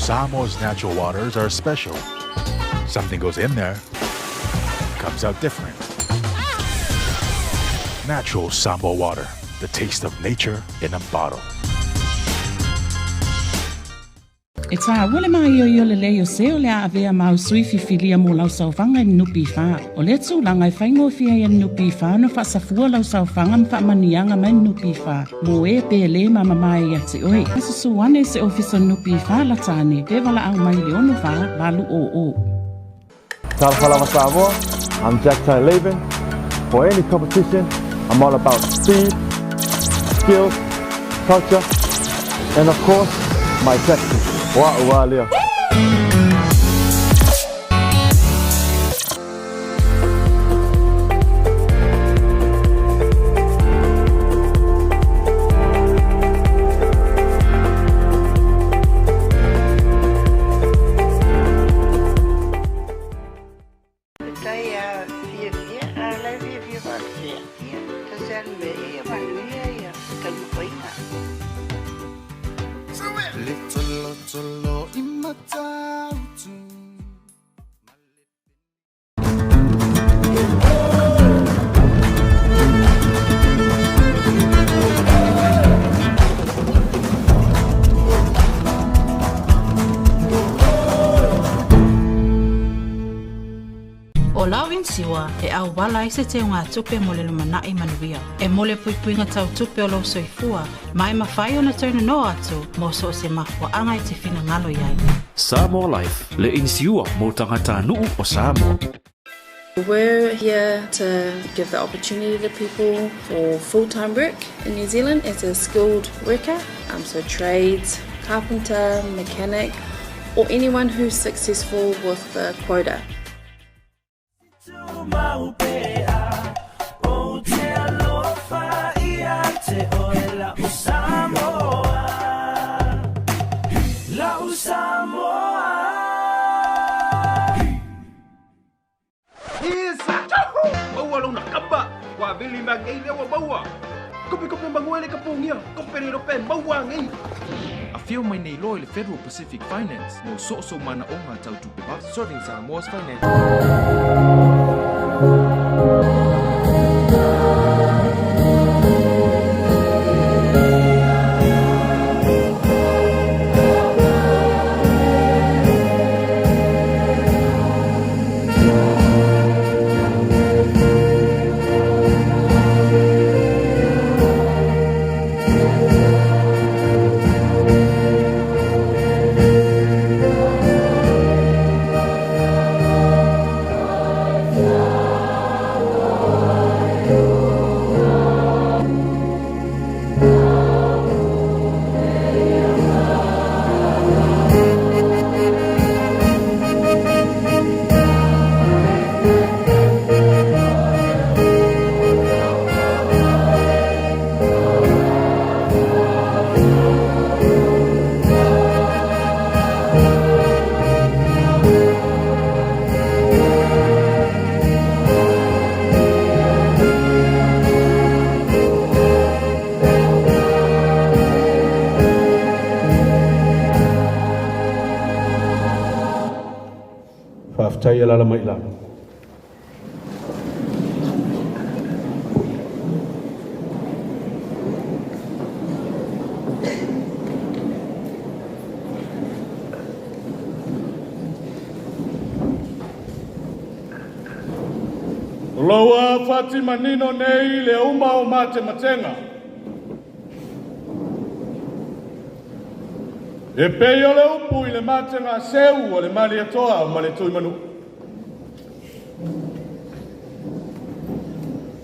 Samoa's natural waters are special. Something goes in there, comes out different. Natural Samoa water, the taste of nature in a bottle. E tāua le māioio lelei o se o le a avea māu sui fifilia mo lau saofaga e NPF. O lea tulaga e faigofie ai e NPF ona faasafua lau saofaga ma faamanuiaga mai NPF mo e pe lē mamamae ia te oe. Susu ane i se ofisa NPF lata ane pe valaau mai i le 64 800. Talofa lava Samoa, I'm Jack Tai Laban. For any competition, I'm all about speed, skills, culture, and of course, my tactics. Wa ua lea. Faafetai a fiafia, a la e fiafia faapea. Ia, tasi a le mea ia manuia ia taumafaiga. Le tolotolo i Matautu. ʻO lau inisiua e ʻauwala ai se teugatupe mo le lumanai manuia. E mo le puipuiga tau tupe o lou soifua, ma e mafai ona toe nonoa atu mo so o se mafuaaga e te finagalo i ai. Samoa Life, le inisiua mo tagatanuu o Samoa. We're here to give the opportunity to people for full-time work in New Zealand as a skilled worker, um, so trades, carpenter, mechanic, or anyone who's successful with the quota. Maua lona kapa, ua vili ma ngei lea ua maua. Kope kope mangoe le kapongia, kope le rope maua ngei. Afio mai nei loa i le Federal Pacific Finance mo soosoo manaoga tau tupe Serving Samoa's financial. Faafetai alala mai i lalo. O loua fati manino nei le uma o matematenga. E pei o le upu i le matega seu o le Malietoa ma le Tuimanua.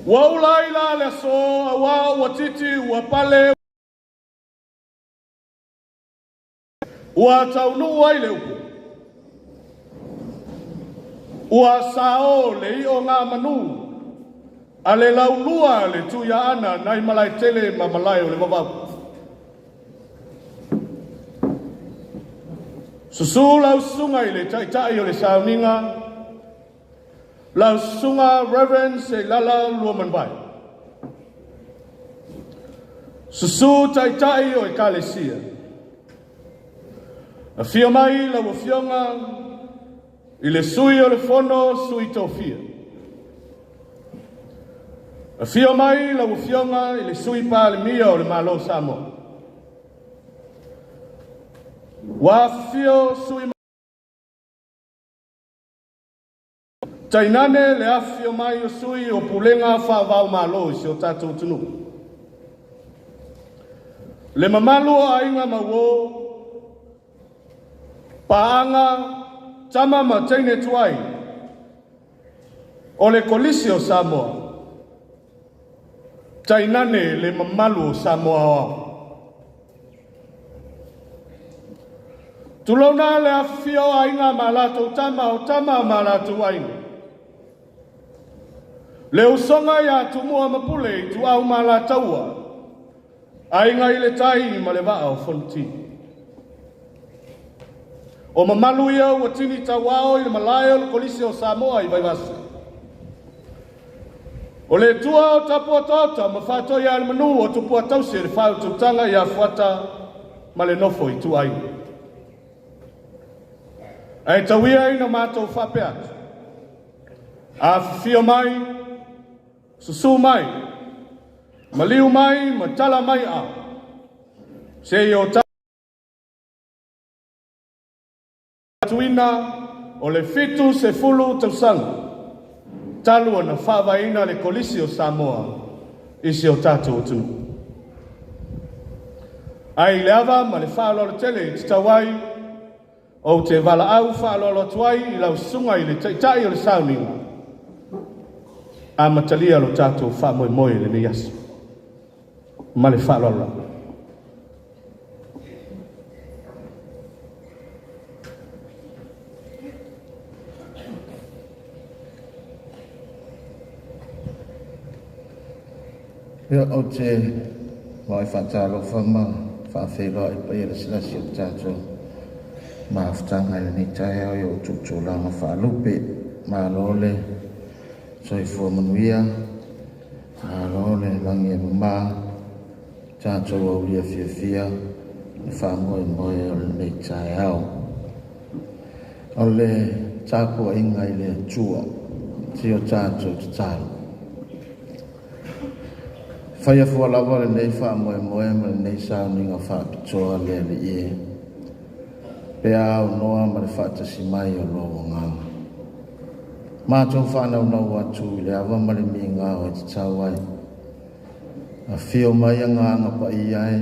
Ua ula ai la le aso auā ua titi ua pale ua taunuu ai le upu. Ua sao le ioga manu a le laulua le Tuiaana nai Malaetele ma malae o le Vavau. Susu lau susuga i le Taitai o le Sauniga, lau susuga Reverend Seilala Luamanuvai. Susu Taitai o Ekalesia. Afio mai lau Afioga i le Sui o le Fono Sui Tofia. Afio mai lau Afioga i le Sui Palemia o le Malo o Samoa. Ua afifio sui tainane le afifio mai o sui o pulega faava-o-Malo i si o tatou atunuu. Le mamalu o aiga ma uo, paaga, tama ma teine tuai, o le Kolisi o Samoa, tainane le mamalu o Samoa aoao. Tulouna le afifio o aiga ma latou tama, o tama ma latou aiga. Le usoga ia Tumua ma Pule, Ituau ma Alataua, Aiga i le Tai ma le Vaa o Fonoti. O mamalu ia ua tini tauao i le malae o le Kolisi o Samoa i Vaivase. O le Atua o tapuataota ma faatoia le manu o tupua tausi le faautautaga ia Fuata ma le nofo i ituaiga. Ae tauia ina matou faapea atu, afifio mai, susu mai, maliu mai ma tala mai a, se i o tuina o le 70 tausaga talu ona faavaeina le Kolisi o Samoa i si o tatou atunuu. Ae i le ava ma le faaaloalo tele i tatau ai, ou te valaau faaaloalo atu ai i lau susuga i le Taitai o le Sauniga, amatalia lo tatou faamoemoe i lenei aso. Ma le faaaloalo lava. Ia, ou te vaai faatalofa ma faafeiloai i paia lasilasi o le tatou mafutaga i lenei taeao i o tutulaga faalupe. Malo le soifua manuia, malo le lagi e mama, tatou aulia fiafia le faamoemoe o lenei taeao. O le tapuaiga i le Atua, si o tatou tatalo. Faia fua lava lenei faamoemoe ma lenei sauniga faapitoa le Alii e, pe a aunoa ma le faatasi mai o lou agaga. Matou faanaunau atu i le ava ma le migao e tatau ai. Afio mai agaga paia e,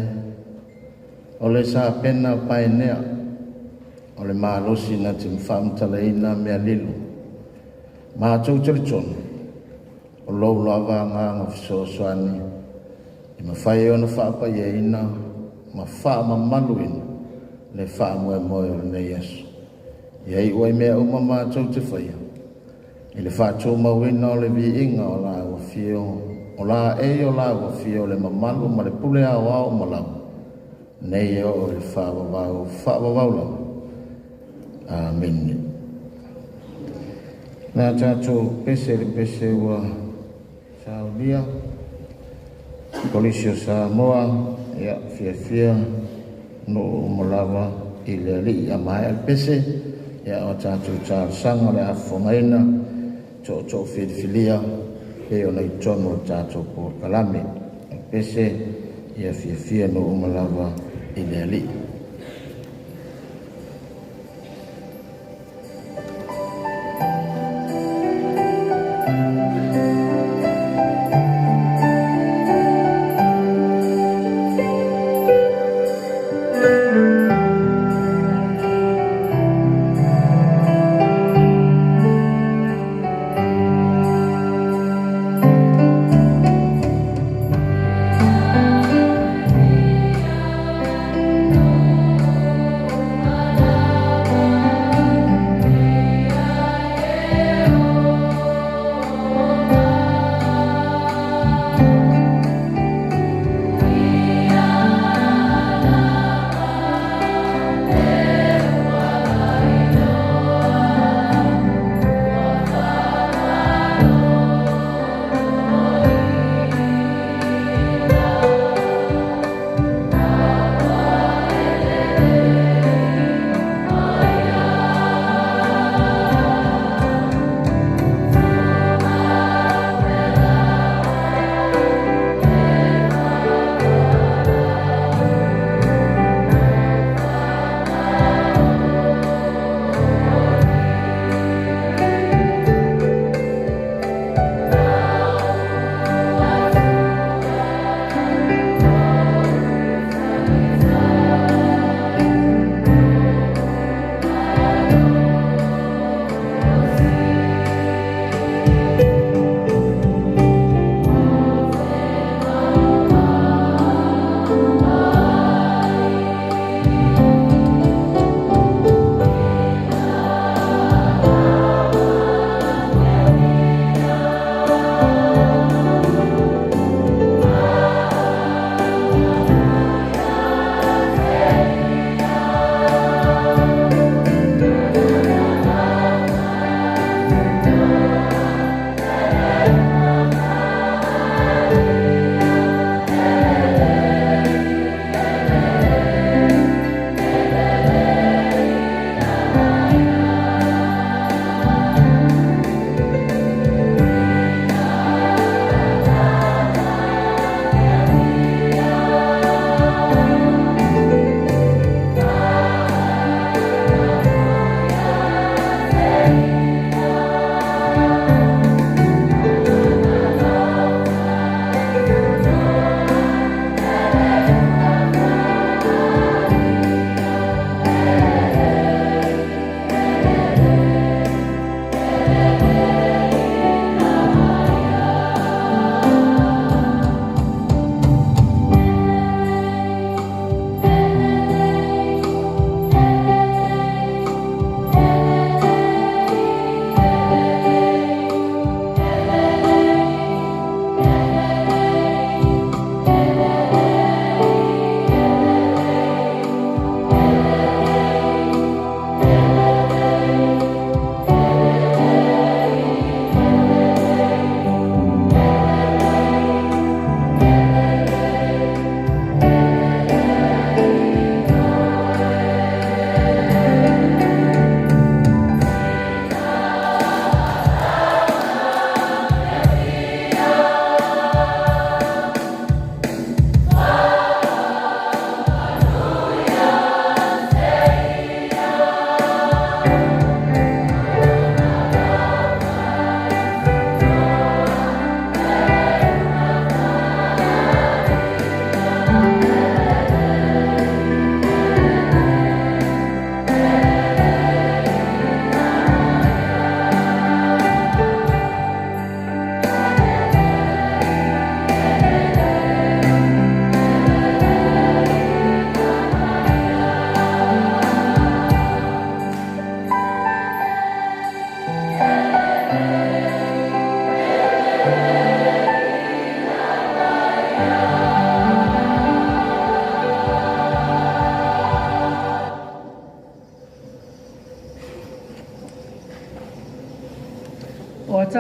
o le sapena paenea, o le malosi na te faamatalaina mea lilo. Matou talitonu, o lou lava agaga fesoasoani e mafai ai ona faapaiaina ma faamamaluina le faamoemoe o lenei aso. Ia iu ai mea uma matou te faia, i le faatumauina o le viiga o la afio, o la ei o la afio le mamalu ma le pule aoao ma lava, nei e oo i le faavavau, faavavau lava. Amene. Na tatou pese le pese ua saunia, Kolisi o Samoa, ia fiafia nuu uma lava i le Alii a maea le pese, ia o tatou talosaga o le afofogaina, tootoo filifilia, pe ona i totonu o le tatou polokalame. O le pese, ia fiafia nuu uma lava i le Alii.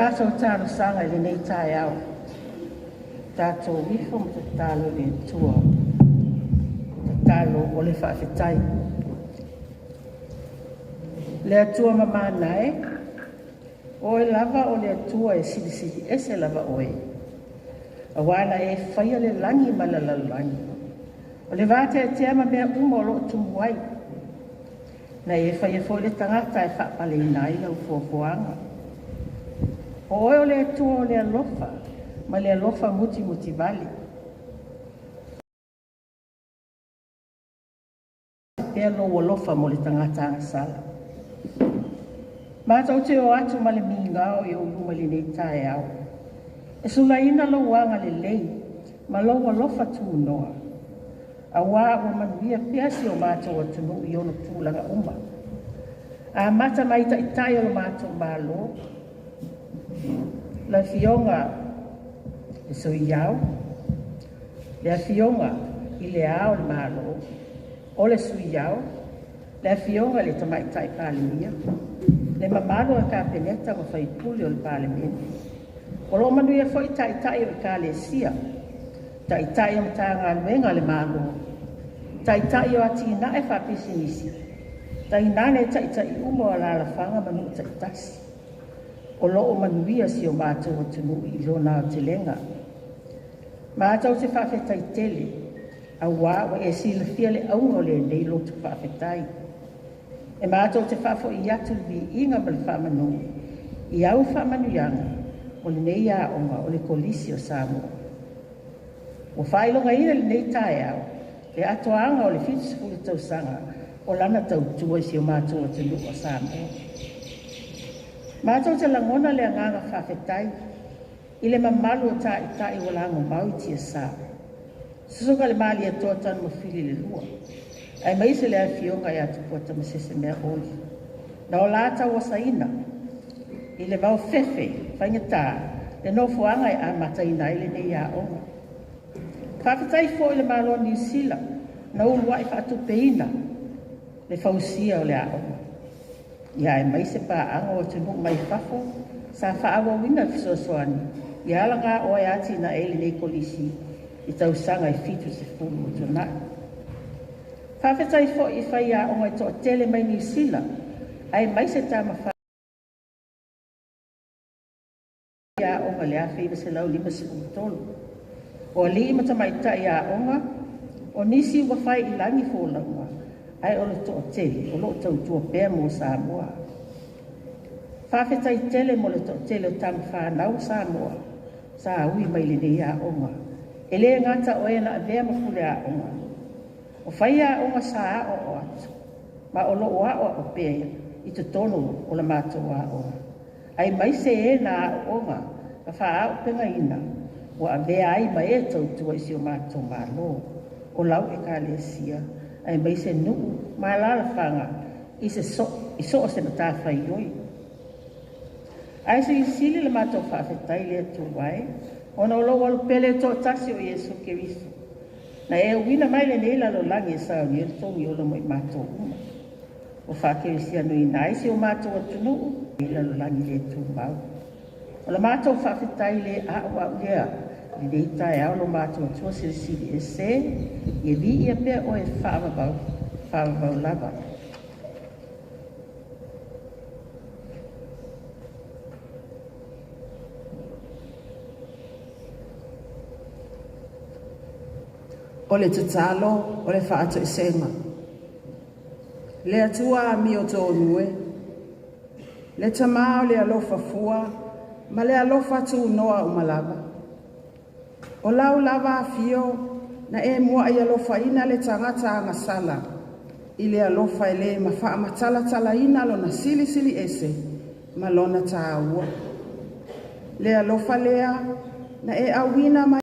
tatou talosaga i lenei taeao, tatou ifo ma tatalo i le Atua, tatalo o le faafetai. Le Atua mamana e, oe lava o le Atua e silisili ese lava oe, auā na e faia le lagi ma le lalolagi, o le vateatea ma mea uma o loo tumu ai. Na e faia foi le tagata e faapaleina ai lau foafoaga. O oe o le Atua o le alofa ma le alofa mutimutivale. Pea lou alofa mo le tagata agasala. Matou te o atu ma le migao i ou luma i lenei taeao, e sulaina lou agalelei ma lou alofa tunoa, auā ua manuia pea si o matou atunuu i ona tulaga uma, amata mai taitai o le matou Malo, le Afioga le Sui Ao, le Afioga i le Ao o le Malo, o le Sui Ao, le Afioga i le Tamaitai Palemia, le mamalu o le Kapeneta ma faipule o le Palemene. O lo o manuia foi taitai o Ekalesia, taitai o Matagaluega a le Malo, taitai o atinae faapisinisi, tainane taitai uma o alaalafaga ma nuu taitasi. O lo o manuia si o matou atunuu i lona aotelega. Matou te faafetai tele, auā ua e silafia le auga o lenei loto faafetai. E matou te faafoi atu le viiga ma le faamanu i au faamanuiaga o lenei aoga o le Kolisi o Samoa. Ua faailogaina i lenei taeao le atoaga o le 70 tausaga o lana tautua i si o matou atunuu o Samoa. Matou te lagona le agaga faafetai i le mamalu o taitai ua lagomau i tiasa, Susuga i le Malietoa Tanumafili le Lua, aemaise le Afioga ia Tupua Tamasese Meaoli, na o la tauasaina i le vaofefe faigata le nofoaga e amataina ai lenei aoga. Faafetai foi i le Malo o Niu Sila na uluai faatupeina le fausia o le aoga, ia aemaise paaga o atunuu mai fafo sa faaauauina le fesoasoani i alagaoa e atinae ai lenei kolisi i tausaga e 70 ua tuanai. Faafetai foi i faiaoga e toatele mai Niu Sila aemaise tama aoga i le 1953. O alii ma tamaitai aoga, o nisi ua fai i lagi folauga, ae o le toatele o lo o tautua pea mo Samoa. Faafetai tele mo le toatele o tama fanau o Samoa sa ui mai i lenei aoga. E le gata o e na avea ma pule aoga, o faiaoga sa aoao atu, ma o lo o aoao pea i totonu o la matou aoga, aemaise e na aooga na faaauupegaina ua avea ai ma e tautua i si o matou Malo, o lau Ekalesia, aemaise nuu ma alaalafaga i so o se matafaioi. Ae silisili le matou faafetai i le Atua e, ona o lou alupele e toatasi o Iesu Keriso, na e auina mai lenei lalolagi e saunia le togi ola mo i matou uma. Ua faakerisianoina ai si o matou atunuu i lalolagi le tumau. O la matou faafetai le a'ua'u lea i lenei taeao lo matou Atua silisili ese, ia viia pea oe faavavau, faavavau lava. O le tatalo o le faatoesega. Le Atua amio tonu e, le Tamā o le alofa fua ma le alofa tunoa uma lava. O lau lava afio na e mua'i alofaina le tagata agasala i le alofa e lē mafaamatalatalaina lona silisili ese ma lona tāua. Le alofa lea na e auina mai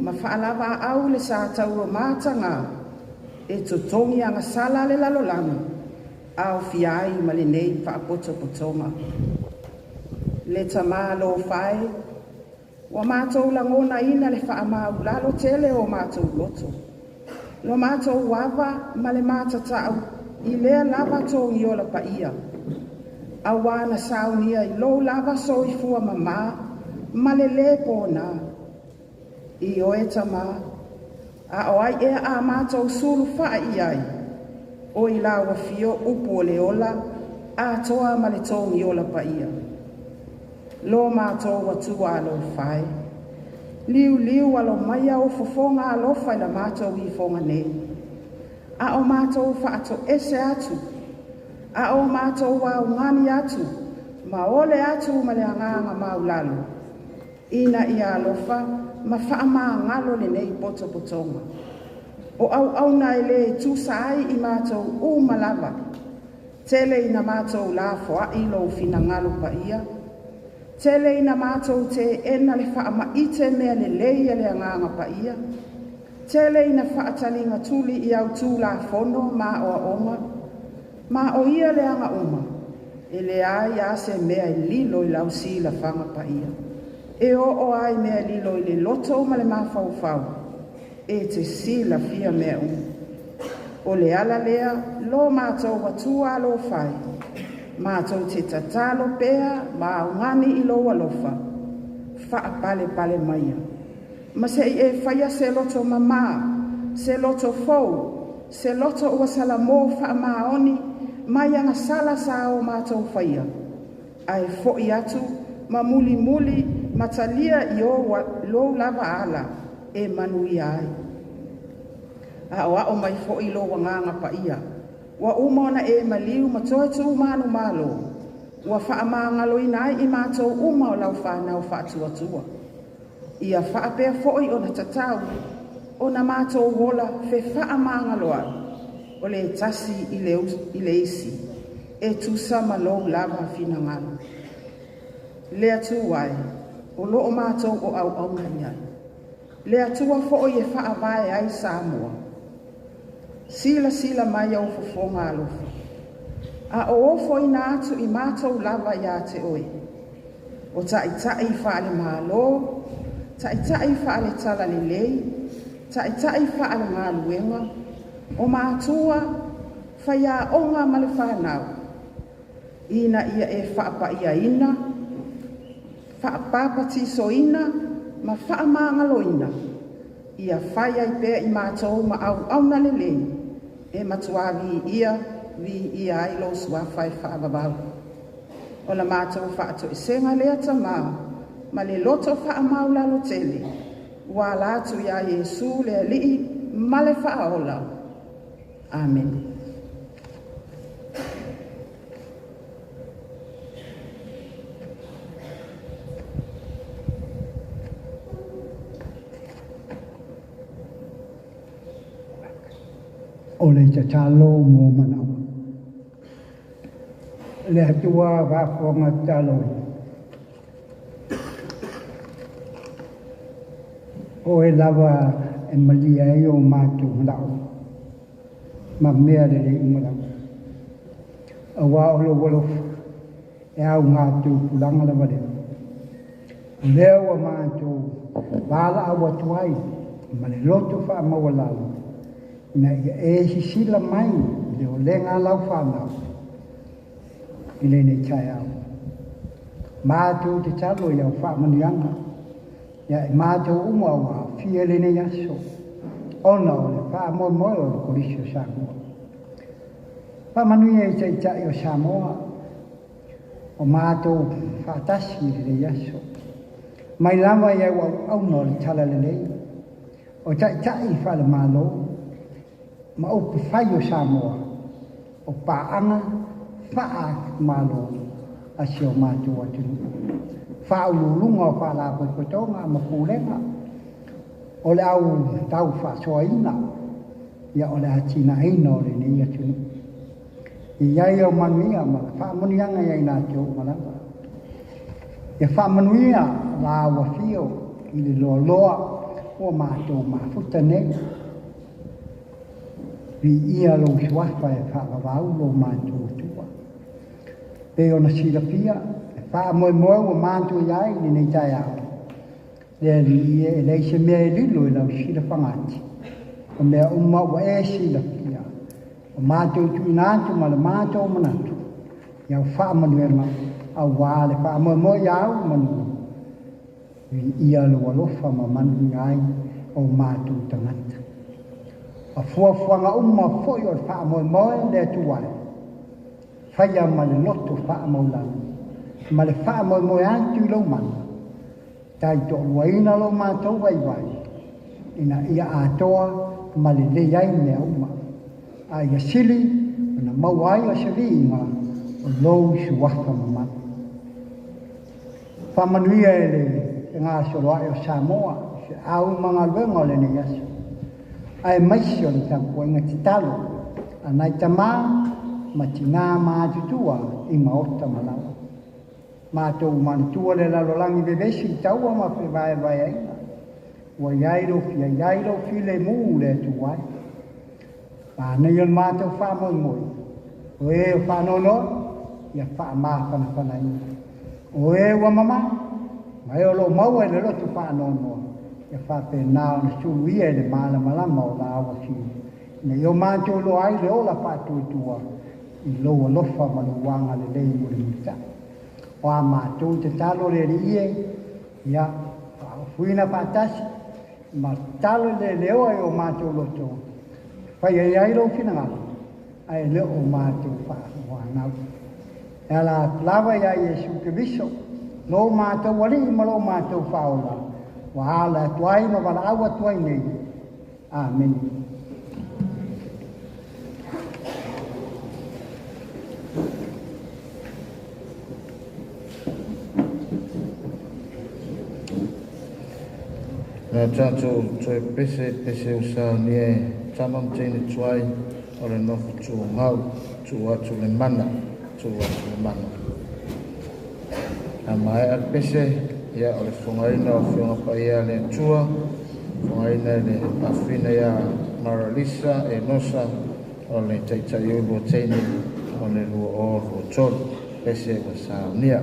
ma faalavaau le sa tauamataga e totogi agasala le lalolagi aofia ai ma lenei faapotopotoga. Le Tamā alofa e, ua matou lagonaina le faamaulalo tele o matou loto, lo matou ava ma le matatau i lea lava togiola paia. Auā na saunia i lou lava soifua mamā ma le lē pōnā. Ioe Tamā, a o ai ea a mātou sulufa'i i ai, o i lau afio upu o le ola, atoa ma le togi ola paia. Lo mātou Atua alofa e, liuliu alo mai au fofoga alofa i la mātou ifoga nei. A o mātou faatoese atu, a o mātou augani atu, ma ole atu ma le agaga maulalo, ina ia alofa ma faamagalo lenei potopotoga. O auauna e lē tusa ai i matou uma lava, tele ina matou lafoai lou finagalo paia, tele ina matou teena le faamaite mea lelei a le Agaga Paia, tele ina faataliga tuli i au tulafono ma aoaoga, ma o ia leaga uma, e leai lava se mea e lilo i lau silafaga paia. E oo lava i mea lilo i le loto ma le mafaufau, e te silafia mea uma. O le ala lea lo mātou Atua alofa e, mātou te tatalo pea ma augani i lou alofa, faapalepale maia. Ma se i e faia se loto mamā, se loto fou, se loto ua salamo faamaoni mai agasala sa o mātou faia, ae fo'i atu ma mulimuli ma talia i lou lava ala e manuia ai. Aoao mai foi lou Agaga Paia, ua uma ona e maliu ma toe tumanumalo, ua faamagaloina ai i matou uma o lau fanau faatuatua. Ia faapea foi ona tatau ona matou ola fefaamagaloai, o le tasi i le isi, e tusa ma lou lava finagalo. Le Atua e, o loo matou o auauna i ai, le Atua foi e faavae ai Samoa. Silasila mai au fofoga alofa, a o ofoina atu i matou lava ia te oe, o ta'ita'i faale-Malo, ta'ita'i faale-Talalelei, ta'ita'i faale-galuega, o matua, faiaoga ma le fanau, ina ia e faapaiaina, faapapatisoina ma faamagaloina, ia fai ai pea i matou ma auauna lelei, e matua viia, viia ai lou suafa e faavavau. O la matou faatoesega lea Tamā, ma le loto faamaulalo tele, ua ala atu iā Iesu le Alii ma le Faaola. Amene. O le tatalo mo manaoga. Le Atua faafofoga tatalo ai. O e lava e malia ai o matou manao ma mea lelei uma lava. Auā o lou alofa e au gatou tupulaga lava lea. O lea ua matou valaau atu ai ma le loto faamaualalo ina ia e sisila mai i le olega a lau fanau i lenei taeao. Matou tatalo i au faamanuiaga ia i matou uma ua aafia i lenei aso ona o le faamoemoe o le Kolisi o Samoa. Faamanuia i Taitai o Samoa o matou faatasi i lenei aso. Mai lava i au auauna o le Talalelei, o Taitai faale-Malo ma upu fai o Samoa, o paaga faamalo a si o matou atunuu. Faauluuluga o faalapotopotoga ma pulega o le au tau faasoaina ia o le atinaeina o lenei atunuu. I ai o manuia ma le faamanuiaga ia i latou uma lava. Ia faamanuia la ua fio i le loaloa ua matou mafuta nei. Viia lou suafa e faavavau lo matou Atua. Pe ona silafia, e faamoemoe ua matou i ai lenei taeao. Le Alii e, e leai se mea e lilo i lau silafagati. O mea uma ua e silafia. O matou tuuina atu ma le matou manatu. I au faamanuiaga auā le faamoemoe ia au manu. Viia lou alofa ma manuia ai o matou tagata. O fuafuaga uma foi o le faamoemoe le Atua e faia ma le loto faamaulalo ma le faamoemoe atu i lou mana, taitoaluaina lo matou vaivai ina ia atoa ma lelei ai mea uma, a ia sili ona maua ai o se viiga o lou suafa mamalu. Faamanuia e le fegasoloai o Samoa i feau ma galuega o lenei aso, aemaise o le tapuaiga tatalo a nai tamā ma tinā ma atutua i maota ma laoa. Matou manatua le lalolagi vevesi i taua ma fevaevaeaiga, ua i ai lou fia i ai lou filemu le Atua e. Manaia le matou faamoemoe, o e o faanoanoa, ia faamafanafanaina. O e ua mamā, ma e o lo o maua i le loto faanoanoa, ia faapena ona suluia i le malamalama o la ua fiu, ina ia o matou iloa ai le ola faatuatua i lou alofa ma lou agalelei mulimulitai. O a matou tatalo le Alii e, ia faaofuina faatasi ma tatalo i le leoa i o matou loto, faia i ai lou finagalo, ae le o matou faafuanau. E ala atu lava ia Iesu Keriso, lo matou Alii ma lo matou Faaola, ua ala atu ai ma valaau atu ai nei. Amene. Na tātou toe pese pese o saunia e tama ma teine tuai o le nofo tuugau, tuu atu le mana, tuu atu le mana. A maea le pese, ia o le fogaina o Afioga Paia a le Atua, fogaina le afina ia Maralisa e Nosa o le taitaiulu o teine o le 2023, pese ua saunia.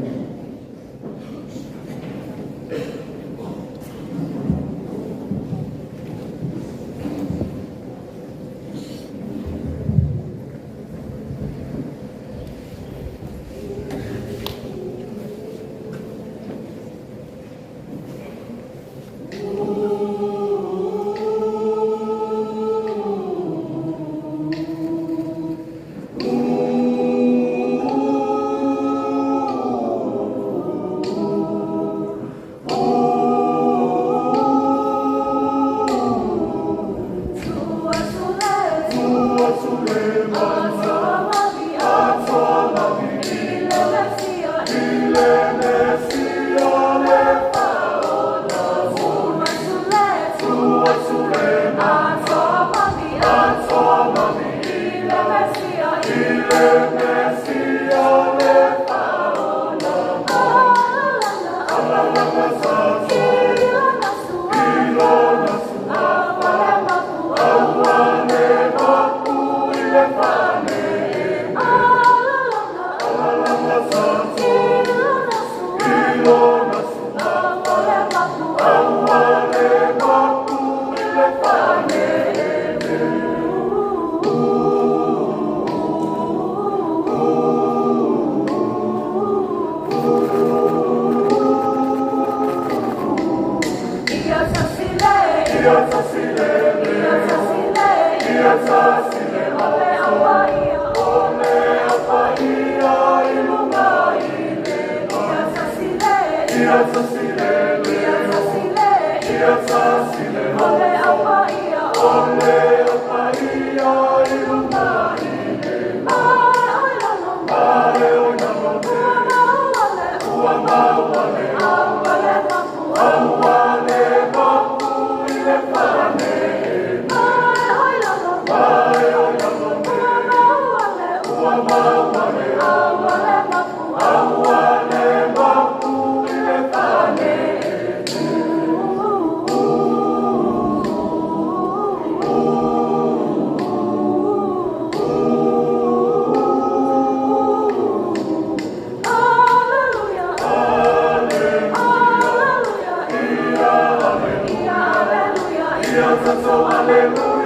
Hallelujah.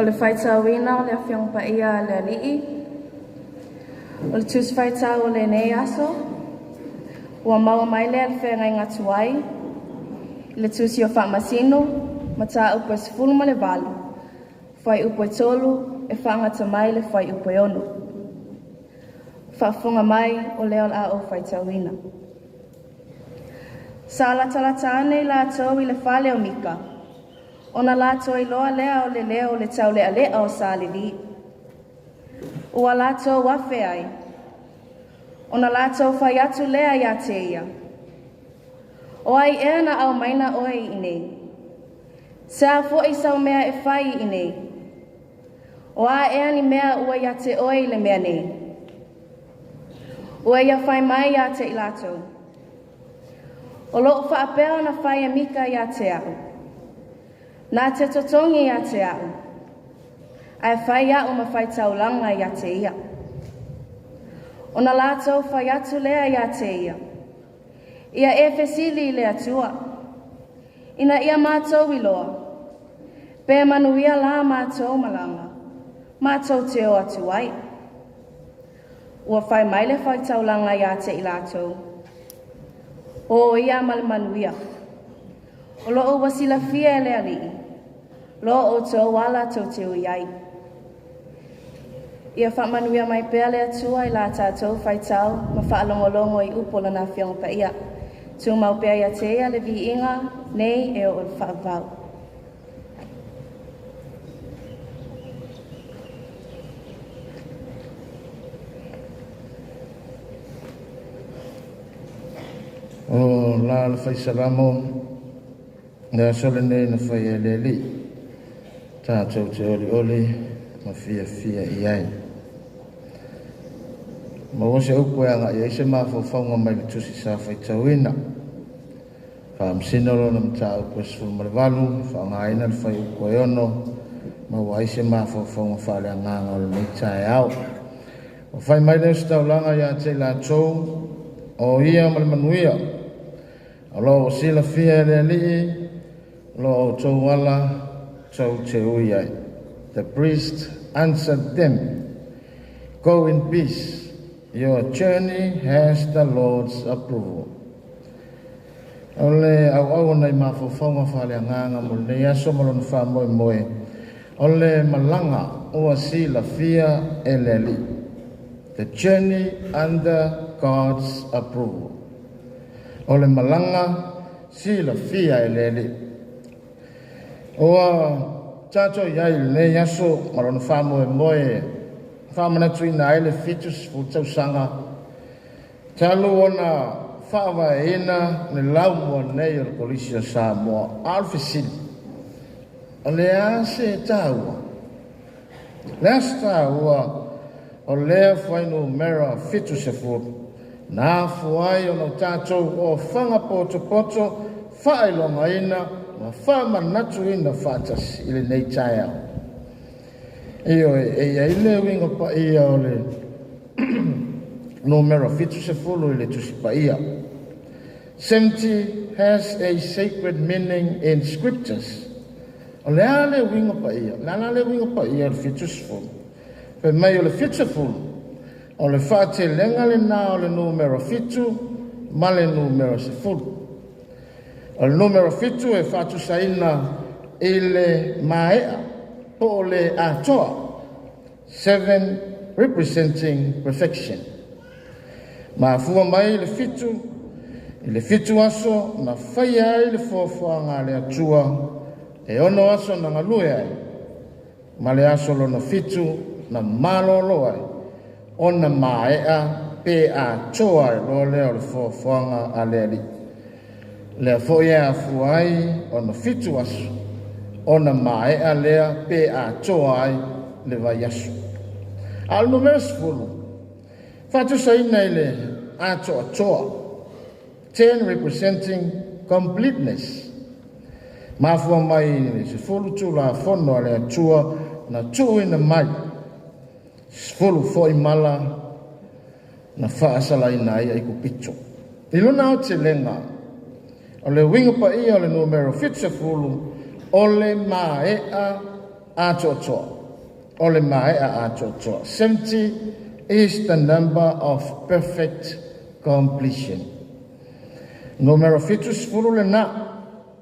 O le faitauina o le Afioga Paia a le Alii. O le Tusi Faitau o lenei aso, ua maua mai lea i le Feagaiga Tuai, i le Tusi o Faamasino, Mataupu e 18, fuaiupu e 3 e faagata mai i le fuaiupu e 6. Faafofoga mai o lea o le a ou faitauina. Sa latalata ane i latou i le fale o Mika, ona latou iloa lea o le leo o le taulealea o sa Levi. Ua latou afe ai, ona latou fai atu lea ia te ia, O ai ea na aumaina oe i inei? Se a foi sau mea e fai i inei? O a ea ni mea ua ia te oe i le mea nei? Ua ia fai mai ia te i latou, O lo o faapea ona fai e Mika ia te au, Na te totogi ia te au, ae fai a'u ma faitaulaga ia te ia. Ona latou fai atu lea ia te ia, Ia e fesili i le Atua, ina ia matou iloa, pe manuia la matou malaga, matou te o atu ai. Ua fai mai le faitaulaga ia te i latou, O ia ma le manuia. O lo o ua silafia e le Alii lo outou ala tou te ui ai. Ia faamanuia mai pea le Atua i la tatou faitau ma faalogologo i upu o Lana Afioga Paia. Tumau pea ia te Ia le viiga nei e oo i le faavavau. O la le faisalamo, le aso lenei na fai e le Alii, tatou te olioli ma fiafia i ai. Maua se upu e agai ai se mafaufauga mai le tusi sa faitauina. Faamasino lona mataupu e 18, e faaaogaina le fuaiupu e 6, maua ai se mafaufauga faaleagaga o lenei taeao. Ua fai mai le ositaulaga ia te i latou, o ia ma le manuia, o lo o silafia e le Alii, lo outou ala tou te ui ai. The priest answered them, Go in peace, your journey has the Lord's approval. O le auau ona i mafaufauga faaleagaga mo lenei aso ma lona faamoemoe, o le malaga ua silafia e le Alii. The journey under God's approval. O le malaga silafia e le Alii. Ua tatou i ai i lenei aso ma lona faamoemoe e faamanatuina ai le 70 tausaga talu ona faavaeina le laumua nei o le Kolisi o Samoa. A o le fesili, o le a se taua? Le a se taua o lea fuainumera 70 na afua ai ona o tatou ofaga potopoto faailogaina ma faamanatuina faatasi i lenei taeao? Ioe, e i ai le uiga paia o le numera 70 i le Tusi Paia. 70 has a sacred meaning in scriptures. O le a le uiga paia? O le a la le uiga paia o le 70? Fai mai o le 70, o le faatelega lena o le numera 7 ma le numera 10. O le numera 7 e faatusaina i le maea po o le atoa, seven representing perfection. Mafua mai le 7 i le 7 aso na faia ai le foafoaga a le Atua, e 6 aso na galue ai, ma le aso lona 7 na malolo ai, ona maea pe atoa ai loa lea o le foafoaga a le Alii. Lea foi e afua ai ona 7 aso, ona maea lea pe atoa ai le vaiaso. A o le numera 10, faatusaina i le atoatoa, 10 representing completeness. Mafua mai i le 10 tulafono a le Atua na tuuina mai, 10 foi mala na faasalaina ai Aikupito. I lona aotelega, o le uiga paia o le numera 70, o le maea atoatoa. O le maea atoatoa. 70 is the number of perfect completion. Numera 70 lena,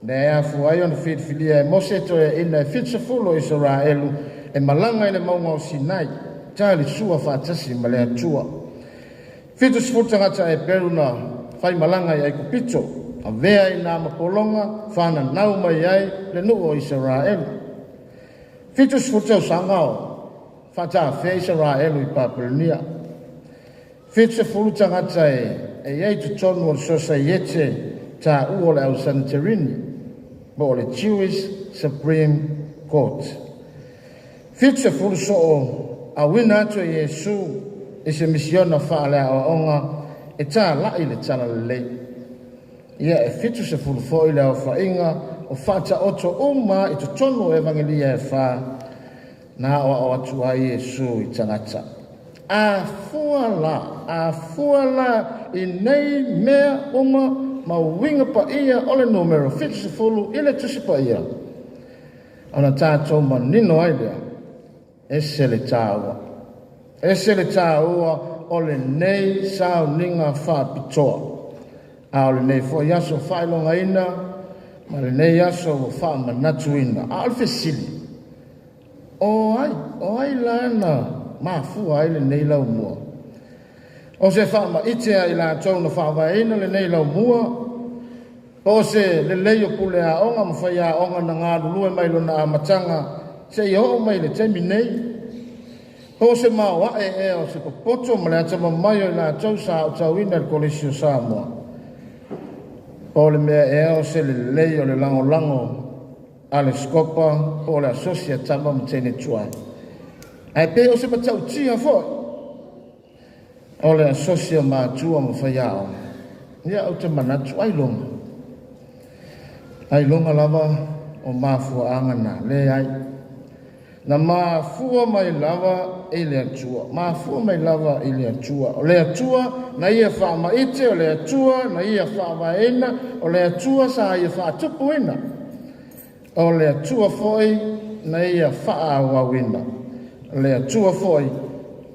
lea e afua ai ona filifilia e Mose toeaina e 70 o Isaraelu e malaga i le mauga o Sinai, talisua faatasi ma le Atua. 70 tagata Eperu na faimalaga i Aikupito, avea i nā mapologa, whananau mai ai le nuu o Isaraelu. 70 tausaga o faatafea Isaraelu i Papelonia. 70 tagata e iai totonu o le sosaiete taua o le au Santerini, po o le Jewish Supreme Court. 70 soo auina atu e Iesu i se misiona faaleaoaoga e tāla'i le talalelei. Ia e 70 foi le aofaiga o faataoto uma i totonu o Evangelia e 4 na aoao atu ai Iesu i tagata. A fua la i nei mea uma ma uiga paia o le numera 70 i le tusi paia, ona tatou manino ai lea, ese le tāua. Ese le tāua o lenei sauniga faapitoa. A o lenei foi aso faailogaina ma lenei aso ua faamanatuina. A o le fesili, o ai la na mafua ai lenei laumua? O se faamaite ai latou na faavaeina lenei laumua, o se lelei o pule aoga ma faiaoga na galulue mai lona amataga seia oo mai le taimi nei, o se maoae ea o se popoto ma le atamamai o i latou sa aotauina i le Kolisi o Samoa, po o le mea ea o se lelei o le lagolago a le Skopa po o le asosi a tama ma teine tuai. Ae pe o se matautia foi o le asosi o matua ma faiaoga. Ia ou te manatu ai loga lava o mafuaaga na leai. Na mafua mai lava i le Atua, mafua mai lava i le Atua. O le Atua na ia faamaite, o le Atua na ia faavaeina, o le Atua sa ia faatupuina, o le Atua foi na ia faaauauina, o le Atua foi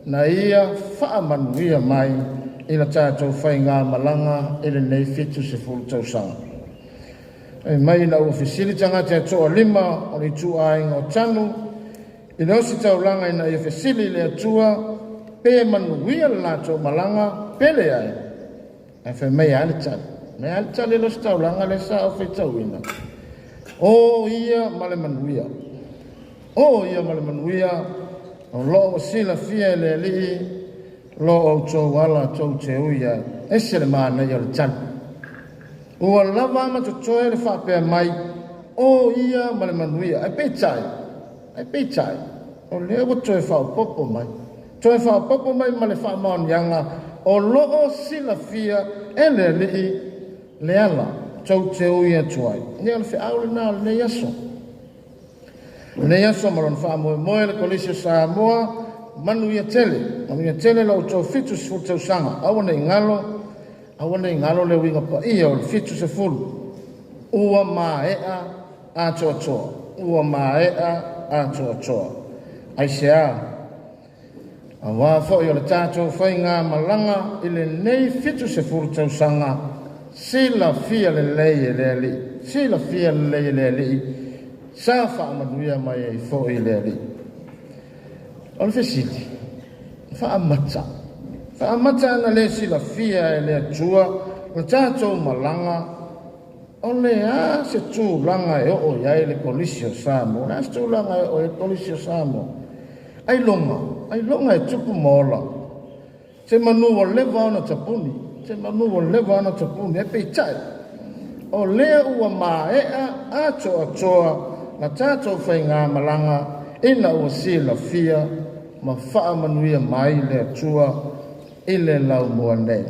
na ia faamanuia mai i la tatou faigamalaga i lenei 70 tausaga. E mai na ua fesili tagata e toalima o le ituaiga o Tanu i le osi taulaga ina ia fesili i le Atua pe manuia le latou malaga pe leai. Ae fai mai a le tali, mai a le tali le osi taulaga le sa o faitauina. O ia ma le manuia, o ia ma le manuia, o loo ua silafia e le Alii lo outou ala tou te ui ai. Ese le manaia o le tali. Ua lava ma totoe le faapea mai, o ia ma le manuia. Ai peitai, o lea ua toe faaopoopo mai. Toe faaopoopo mai ma le faamaoniaga o loo silafia e le Alii le ala tou te ui atu ai. Ia o le feau lena o lenei aso. Lenei aso ma lona faamoemoe le Kolisi o Samoa, manuia tele. Manuia tele la outou 70 tausaga. Aua ne i galo le uiga paia o le 70. Ua maea atoatoa. Ua maea atoatoa. Aisea, auā foi o le tatou faigamalaga i lenei 70 tausaga, silafia lelei e le Alii, silafia lelei e le Alii, sa faamanuia mai ai foi le Alii. O le fesili, faamata ana le silafia e le Atua o tatou malaga, o le a se tulaga e oo i ai le Kolisi o Samoa, le a se tulaga e oo i ai le Kolisi o Samoa. Ai loga e tupu ma ola. Se manu ua leva ona tapuni, se manu ua leva ona tapuni, e peitai, o lea ua mae'a atoatoa la tatou faigamalaga ina ua silafia ma faamanuia mai le Atua i le laumua nei.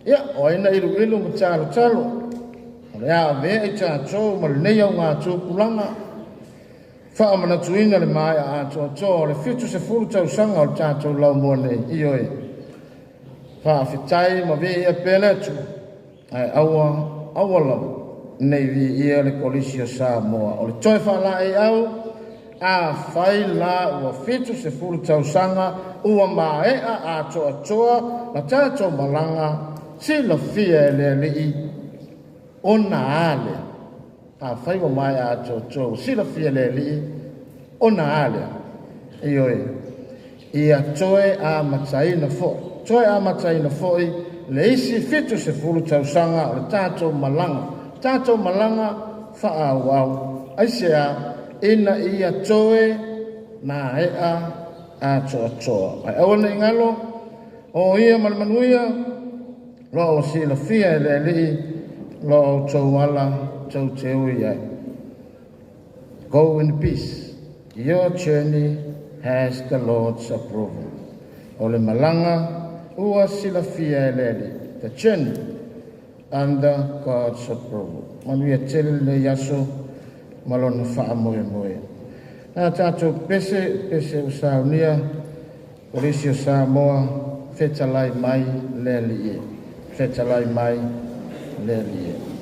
Ia, o ai na iluilu ma talotalo, o le a avea i tatou ma lenei augatupulaga, faamanatuina le maea atoatoa o le 70 tausaga o le tatou laumua nei. Ioe, faafetai ma viia pea le Atua, ae aua aua lava nei viia le Kolisi o Samoa. O le toe faalaeiau, afai la ua 70 tausaga ua maea atoatoa la tatou malaga silafia e le Alii ona a lea? Afai ua maea atoatoa ua silafia e le Alii ona a lea? Ioe, ia toe amataina foi, toe amataina foi le isi 70 tausaga o le tatou malaga, tatou malaga faaauau. Aisea? Ina ia toe maea atoatoa. Ae aua ne i galo, o ia ma le manuia, loa ua silafia e le Alii lo outou ala tou te ui ai. Go in peace. Your journey has the Lord's approval. O le malaga ua silafia e le Alii. The journey under God's approval. Manuia tele lenei aso ma lona faamoemoe. Na tatou pese, pese ua saunia, Kolisi o Samoa, fetalai mai le Alii e. Fetalai mai le Alii e.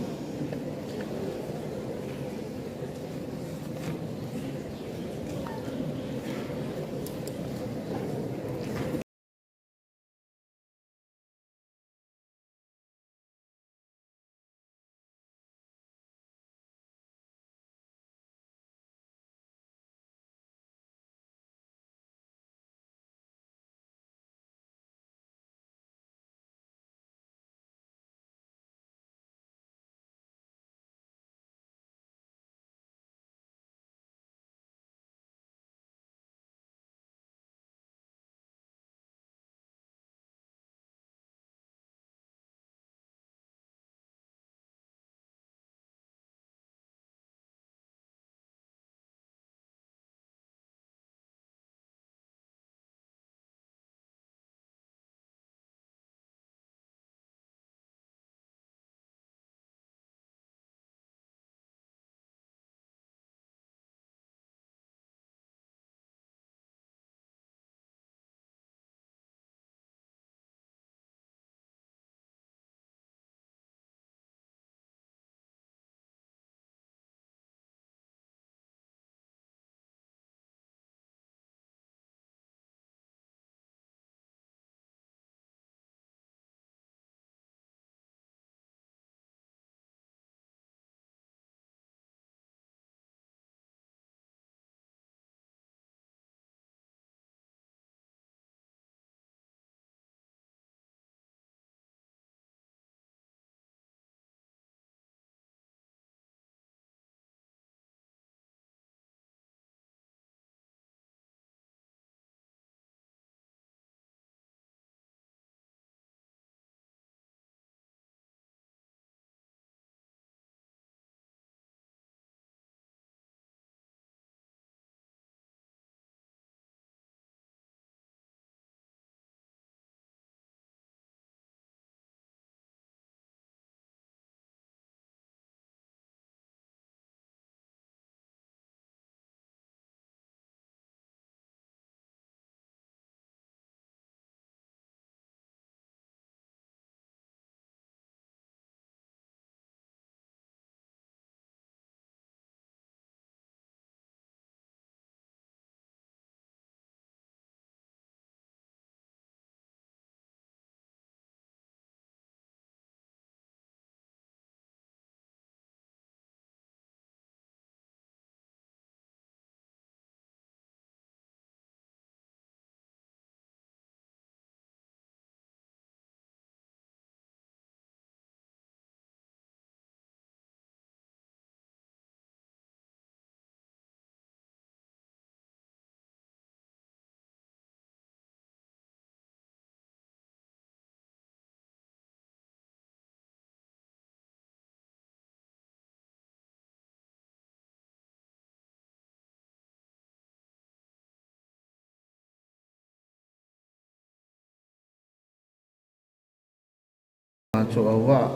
matou auvaa,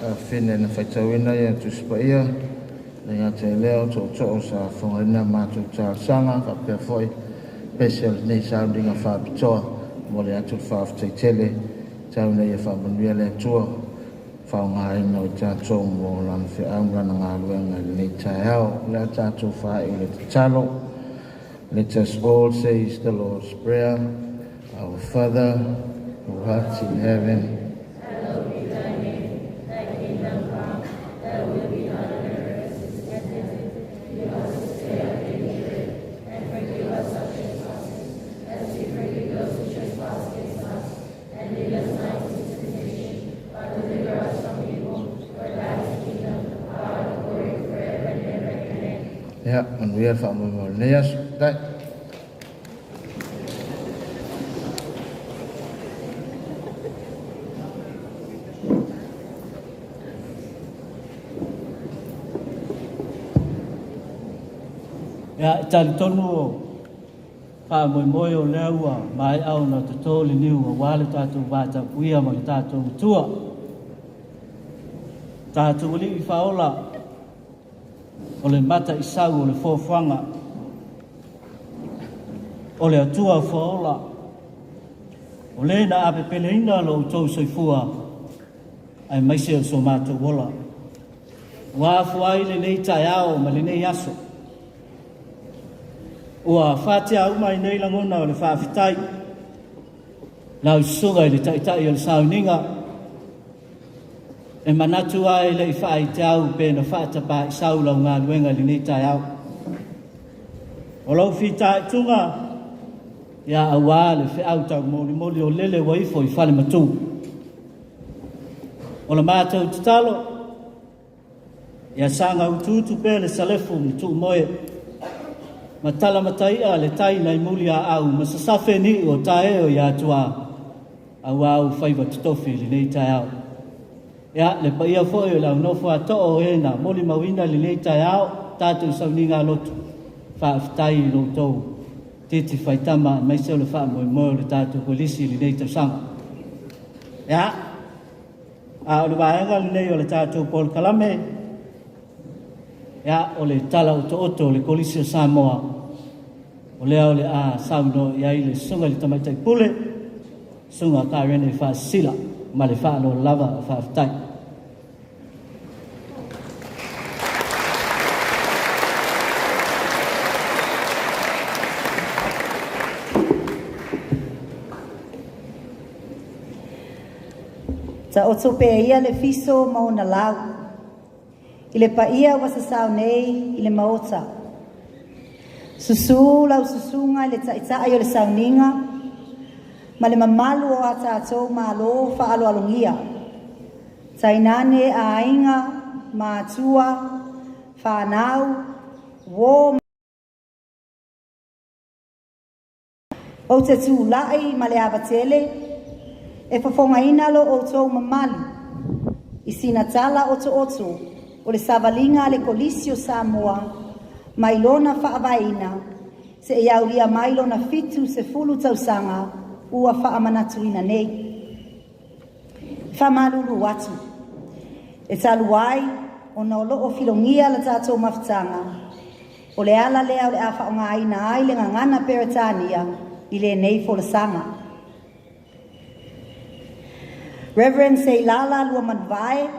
afafine na faitauina ia Tusi Paia, le gata i lea o tootoo sa fofogaina matou talosaga faapea foi pese o lenei sauniga faapitoa. Momoli atu le faafetai tele, tau ina ia faamanuia le Atua faaaogaina o i tatou mo lana feau ma lana galuega i lenei taeao. O le a tatou faaiu i le tatalo. Let us all say the Lord's Prayer. Our Father, who art in heaven, Ia, manuia le faamoemoe o lenei aso. Dai. Ia, e talitonu o faamoemoe o lea ua maea ona toto le niu aua le tatou vatapuia ma le tatou Matua. Tatou Alii Faaola, o le mata i sau o le foafoaga, o le Atua Faaola, o le na apepeleina lo outou soifua, aemaise o so matou ola. Ua afua ai lenei taeao ma lenei aso. Ua faatea uma ai nei lagona o le faafetai, lau susuga i le Taitai o le Sauniga, e manatu ai le i faaiteau pe na faatapaisau lau galuega i lenei taeao. O lau fitaituga, ia aua le feau taumolimoli o lele ua ifo i fale matu. O le matou tatalo, ia saga utuutu pea le salefu ma tuumoe, ma tala mataia le tai nai muli aau ma sasafe niu o taeo i Atua, aua ou faiva totofi i lenei taeao. Ia, le paia foi o le aunofo a too o e na molimauina i lenei taeao, tatou sauniga lotu, faafetai i lo outou titi faitama aemaise o le faamoemoe o le tatou kolisi i lenei tausaga. Ia, a o le vaega lenei o le tatou polokalame, ia, o le tala otooto o le Kolisi o Samoa, o lea o le a saunoa i ai le susuga i le Tamaitai Pule, susuga Karene Faasisila, ma le faaaloalo lava. Faafetai. Taoto pea ia le fiso ma ona lau. I le paia ua sasao nei i le maota. Susu lau susuga i le taitai o le sauniga ma le mamalu o a tatou malo faaaloalogia. Tainane aiga, matua, whanau, uō Ou te tūla'i ma le avatele, e fofogaina lo outou mamalu, i sina tala otooto o le savaliga a le Kolisi o Samoa mai lona faavaeina seia aulia mai lona 70 tausaga ua faamanatuina nei. E faamalulu atu, e talu ai ona o loo filogia la tatou mafutaga, o le ala lea o le a faaaogaina ai le gagana Peretania i lenei folasaga. Reverend Seilala Luamanuvao,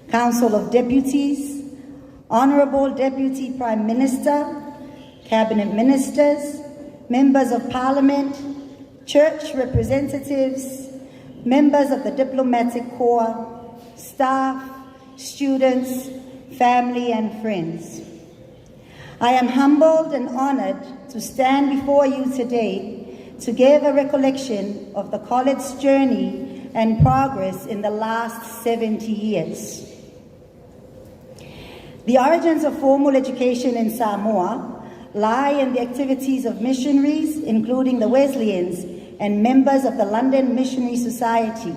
Council of Deputies, Honorable Deputy Prime Minister, Cabinet Ministers, Members of Parliament, Church representatives, members of the Diplomatic Corps, staff, students, family, and friends. I am humbled and honored to stand before you today to give a recollection of the college's journey and progress in the last 70 years. The origins of formal education in Samoa lie in the activities of missionaries, including the Wesleyans and members of the London Missionary Society.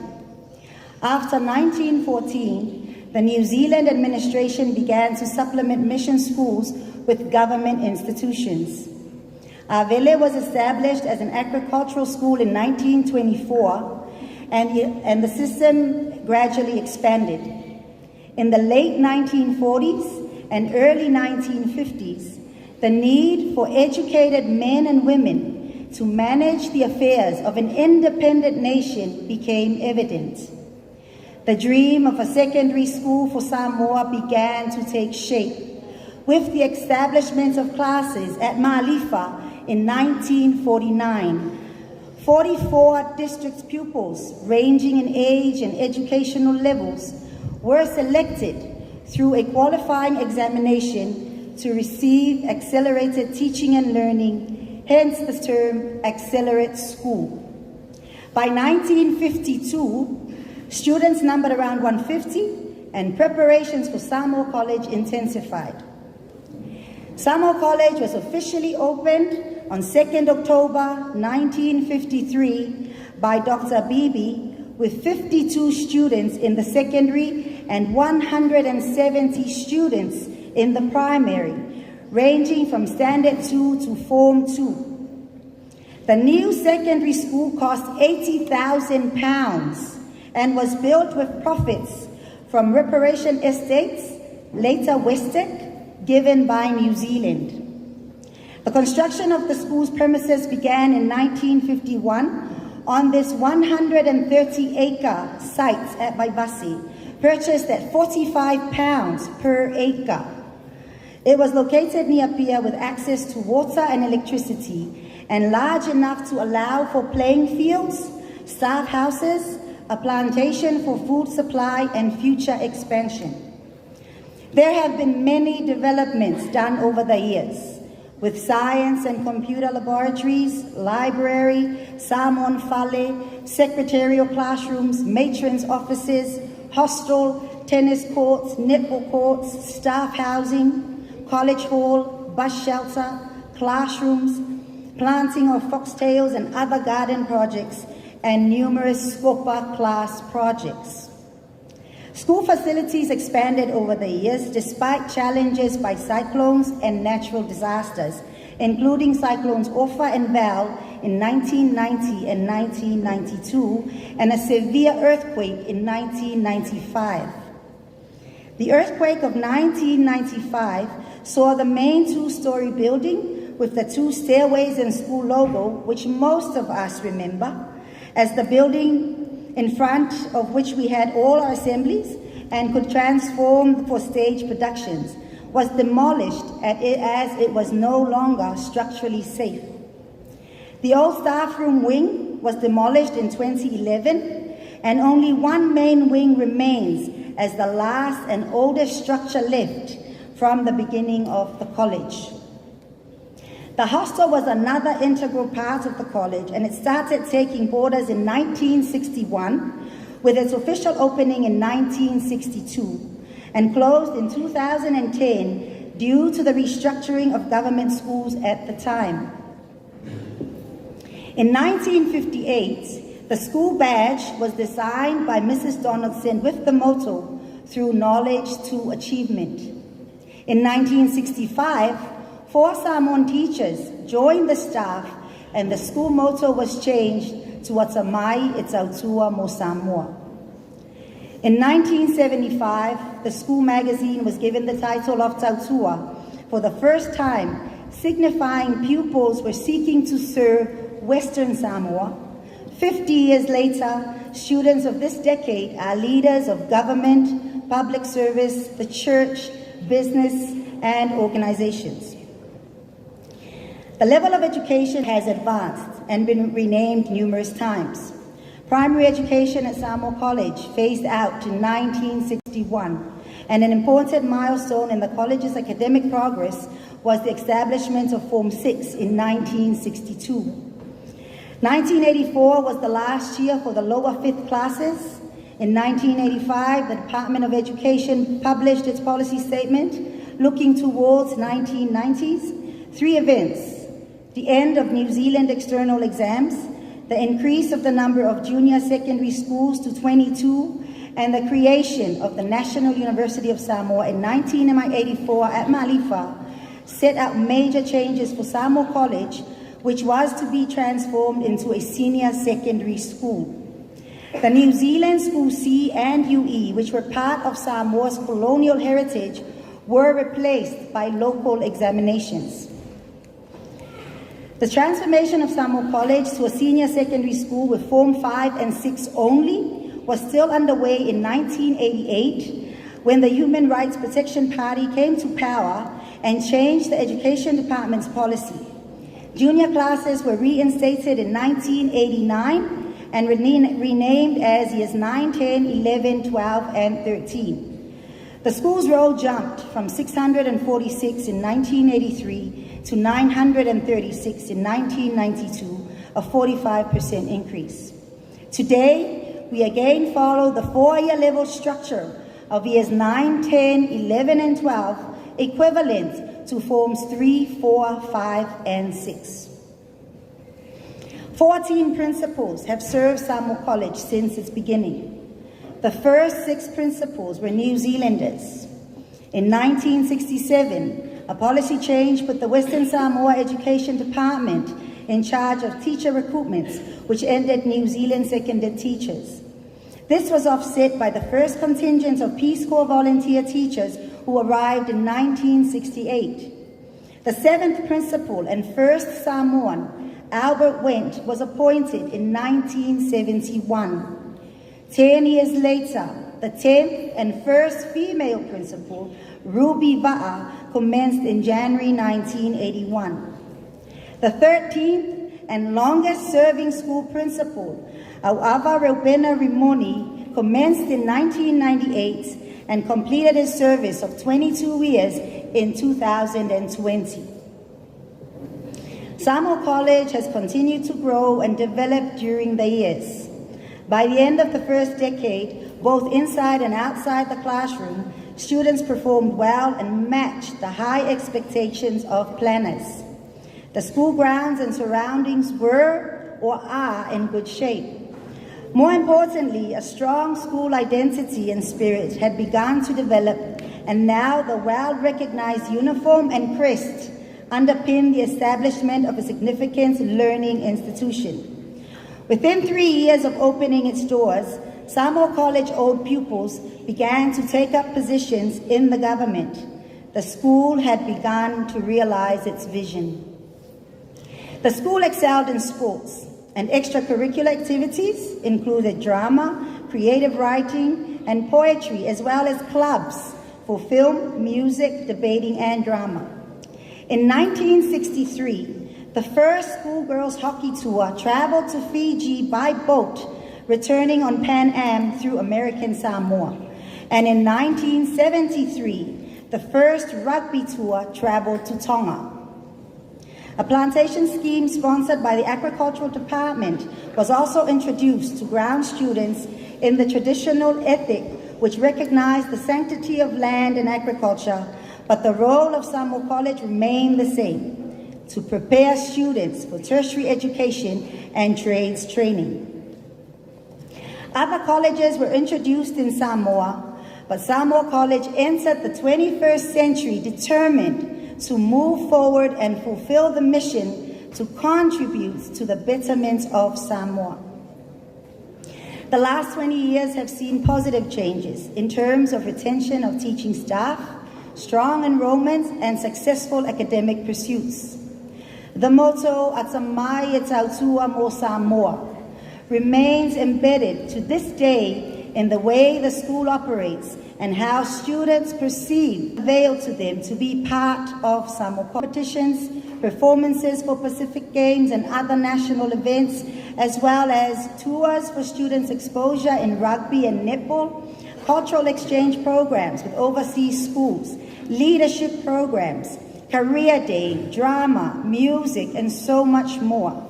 After 1914, the New Zealand administration began to supplement mission schools with government institutions. Avele was established as an agricultural school in 1924, and the system gradually expanded. In the late 1940s and early 1950s, the need for educated men and women to manage the affairs of an independent nation became evident. The dream of a secondary school for Samoa began to take shape with the establishment of classes at Malifa in 1949. 44 district pupils, ranging in age and educational levels, were selected through a qualifying examination to receive accelerated teaching and learning, hence the term Accelerate School. By 1952, students numbered around 150 and preparations for Samoa College intensified. Samoa College was officially opened on 2nd October 1953 by Dr. Beebe with 52 students in the secondary and 170 students in the primary, ranging from Standard 2 to Form 2. The new secondary school cost 80,000 pounds and was built with profits from reparation estates, later Westec, given by New Zealand. The construction of the school's premises began in 1951 on this 130 acre site at Vaivase, purchased at 45 pounds per acre. It was located near Apia with access to water and electricity and large enough to allow for playing fields, staff houses, a plantation for food supply, and future expansion. There have been many developments done over the years with science and computer laboratories, library, Samoan Fale, secretarial classrooms, matrons' offices, hostel, tennis courts, netball courts, staff housing, college hall, bus shelter, classrooms, planting of foxtails and other garden projects, and numerous Scopa class projects. School facilities expanded over the years despite challenges by cyclones and natural disasters, including cyclones Ofa and Val in 1990 and 1992, and a severe earthquake in 1995. The earthquake of 1995 saw the main two story building with the two stairways and school logo, which most of us remember, as the building in front of which we had all our assemblies and could transform for stage productions, was demolished as it was no longer structurally safe. The old staff room wing was demolished in 2011, and only one main wing remains as the last and oldest structure left from the beginning of the college. The hostel was another integral part of the college, and it started taking boarders in 1961, with its official opening in 1962, and closed in 2010 due to the restructuring of government schools at the time. In 1958, the school badge was designed by Mrs. Donaldson with the motto, Through Knowledge to Achievement. In 1965, four Samoan teachers joined the staff and the school motto was changed to Atamai Itautua Mo Samoa. In 1975, the school magazine was given the title of Tautua for the first time, signifying pupils were seeking to serve Western Samoa. 50 years later, students of this decade are leaders of government, public service, the church, business, and organizations. The level of education has advanced and been renamed numerous times. Primary education at Samoa College phased out in 1961, and an important milestone in the college's academic progress was the establishment of Form 6 in 1962. 1984 was the last year for the lower fifth classes. In 1985, the Department of Education published its policy statement looking towards 1990s. Three events the end of New Zealand external exams, the increase of the number of junior secondary schools to 22, and the creation of the National University of Samoa in 1984 at Malifa set out major changes for Samoa College, which was to be transformed into a senior secondary school. The New Zealand School C and UE, which were part of Samoa's colonial heritage, were replaced by local examinations. The transformation of Samoa College to a senior secondary school with Form 5 and 6 only was still underway in 1988 when the Human Rights Protection Party came to power and changed the Education Department's policy. Junior classes were reinstated in 1989 and renamed as years 9, 10, 11, 12, and 13. The school's roll jumped from 646 in 1983 to 936 in 1992, a 45% increase. Today, we again follow the four-year level structure of years 9, 10, 11, and 12, equivalent to Forms 3, 4, 5, and 6. 14 principals have served Samoa College since its beginning. The first six principals were New Zealanders. In 1967, a policy change put the Western Samoa Education Department in charge of teacher recruitments, which ended New Zealand seconded teachers. This was offset by the first contingent of Peace Corps volunteer teachers who arrived in 1968. The seventh principal and first Samoan, Albert Wendt, was appointed in 1971. 10 years later, the 10th and first female principal, Ruby Va'a, commenced in January 1981. The 13th and longest serving school principal, Auava Reubena Rimoni, commenced in 1998 and completed his service of 22 years in 2020. Samoa College has continued to grow and develop during the years. By the end of the first decade, both inside and outside the classroom, students performed well and matched the high expectations of planners. The school grounds and surroundings were or are in good shape. More importantly, a strong school identity and spirit had begun to develop, and now the well recognized uniform and crest underpinned the establishment of a significant learning institution. Within 3 years of opening its doors, Samoa College old pupils began to take up positions in the government. The school had begun to realize its vision. The school excelled in sports, and extracurricular activities included drama, creative writing, and poetry, as well as clubs for film, music, debating, and drama. In 1963, the first schoolgirls hockey tour traveled to Fiji by boat, returning on Pan Am through American Samoa. And in 1973, the first rugby tour traveled to Tonga. A plantation scheme sponsored by the Agricultural Department was also introduced to ground students in the traditional ethic which recognized the sanctity of land and agriculture, but the role of Samoa College remained the same, to prepare students for tertiary education and trades training. Other colleges were introduced in Samoa, but Samoa College entered the 21st century determined to move forward and fulfill the mission to contribute to the betterment of Samoa. The last 20 years have seen positive changes in terms of retention of teaching staff, strong enrollments, and successful academic pursuits. The motto, Atamai e tautua mo Samoa, remains embedded to this day in the way the school operates and how students perceive availed to them to be part of Samoa competitions, performances for Pacific Games and other national events, as well as tours for students' exposure in rugby and netball, cultural exchange programs with overseas schools, leadership programs, career day, drama, music, and so much more.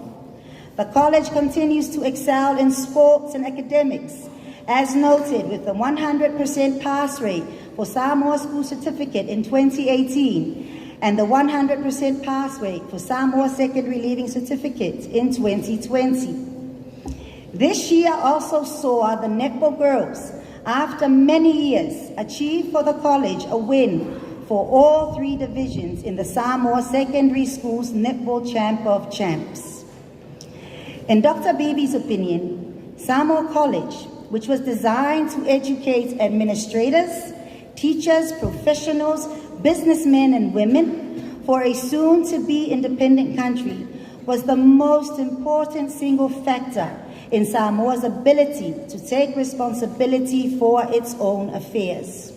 The college continues to excel in sports and academics, as noted with the 100% pass rate for Samoa School Certificate in 2018 and the 100% pass rate for Samoa Secondary Leaving Certificate in 2020. This year also saw the netball girls, after many years, achieve for the college a win for all three divisions in the Samoa Secondary Schools Netball Champ of Champs. In Dr. Beebe's opinion, Samoa College, which was designed to educate administrators, teachers, professionals, businessmen, and women for a soon to be independent country, was the most important single factor in Samoa's ability to take responsibility for its own affairs.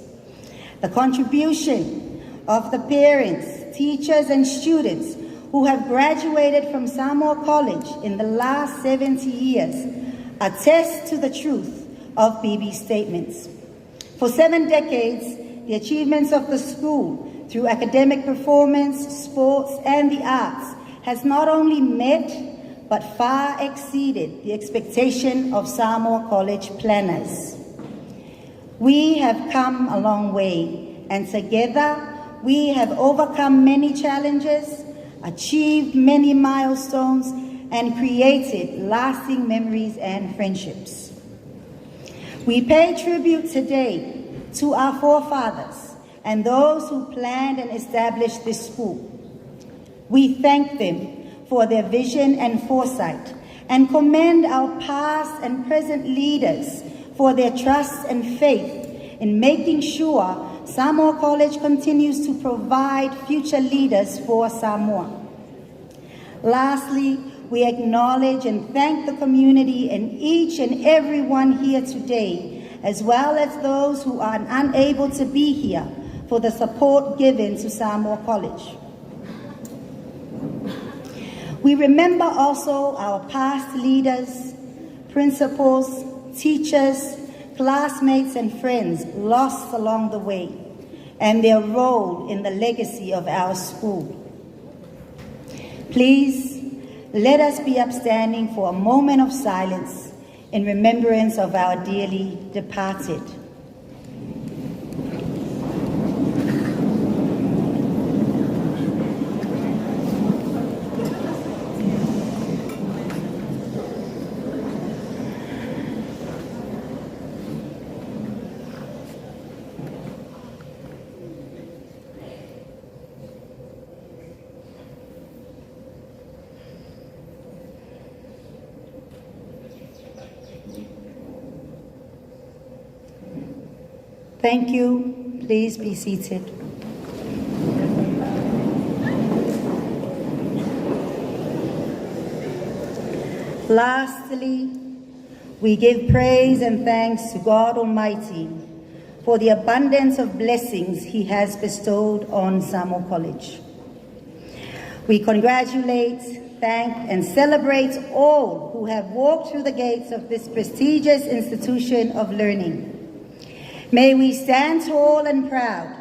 The contribution of the parents, teachers, and students who have graduated from Samoa College in the last 70 years attest to the truth of Beebe's statements. For seven decades, the achievements of the school through academic performance, sports, and the arts has not only met but far exceeded the expectation of Samoa College planners. We have come a long way, and together we have overcome many challenges, achieved many milestones, and created lasting memories and friendships. We pay tribute today to our forefathers and those who planned and established this school. We thank them for their vision and foresight and commend our past and present leaders for their trust and faith in making sure Samoa College continues to provide future leaders for Samoa. Lastly, we acknowledge and thank the community and each and every one here today, as well as those who are unable to be here, for the support given to Samoa College. We remember also our past leaders, principals, teachers, classmates, and friends lost along the way, and their role in the legacy of our school. Please let us be upstanding for a moment of silence in remembrance of our dearly departed. Thank you. Please be seated. Lastly, we give praise and thanks to God Almighty for the abundance of blessings He has bestowed on Samoa College. We congratulate, thank, and celebrate all who have walked through the gates of this prestigious institution of learning. May we stand tall and proud,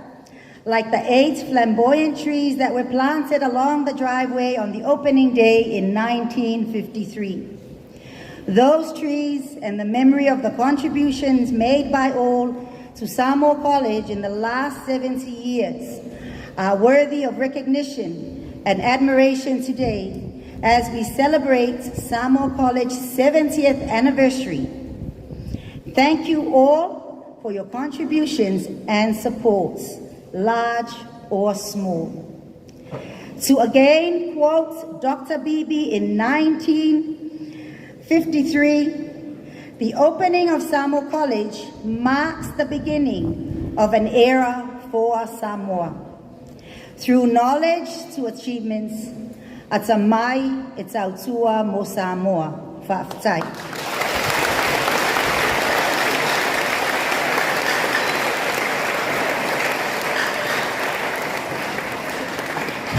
like the eight flamboyant trees that were planted along the driveway on the opening day in 1953. Those trees and the memory of the contributions made by all to Samoa College in the last 70 years are worthy of recognition and admiration today as we celebrate Samoa College's 70th anniversary. Thank you all for your contributions and supports, large or small. To again quote Dr. Beebe in 1953, the opening of Samoa College marks the beginning of an era for Samoa. Through knowledge to achievements, atamai e tautua mo Samoa. Fa'afetai.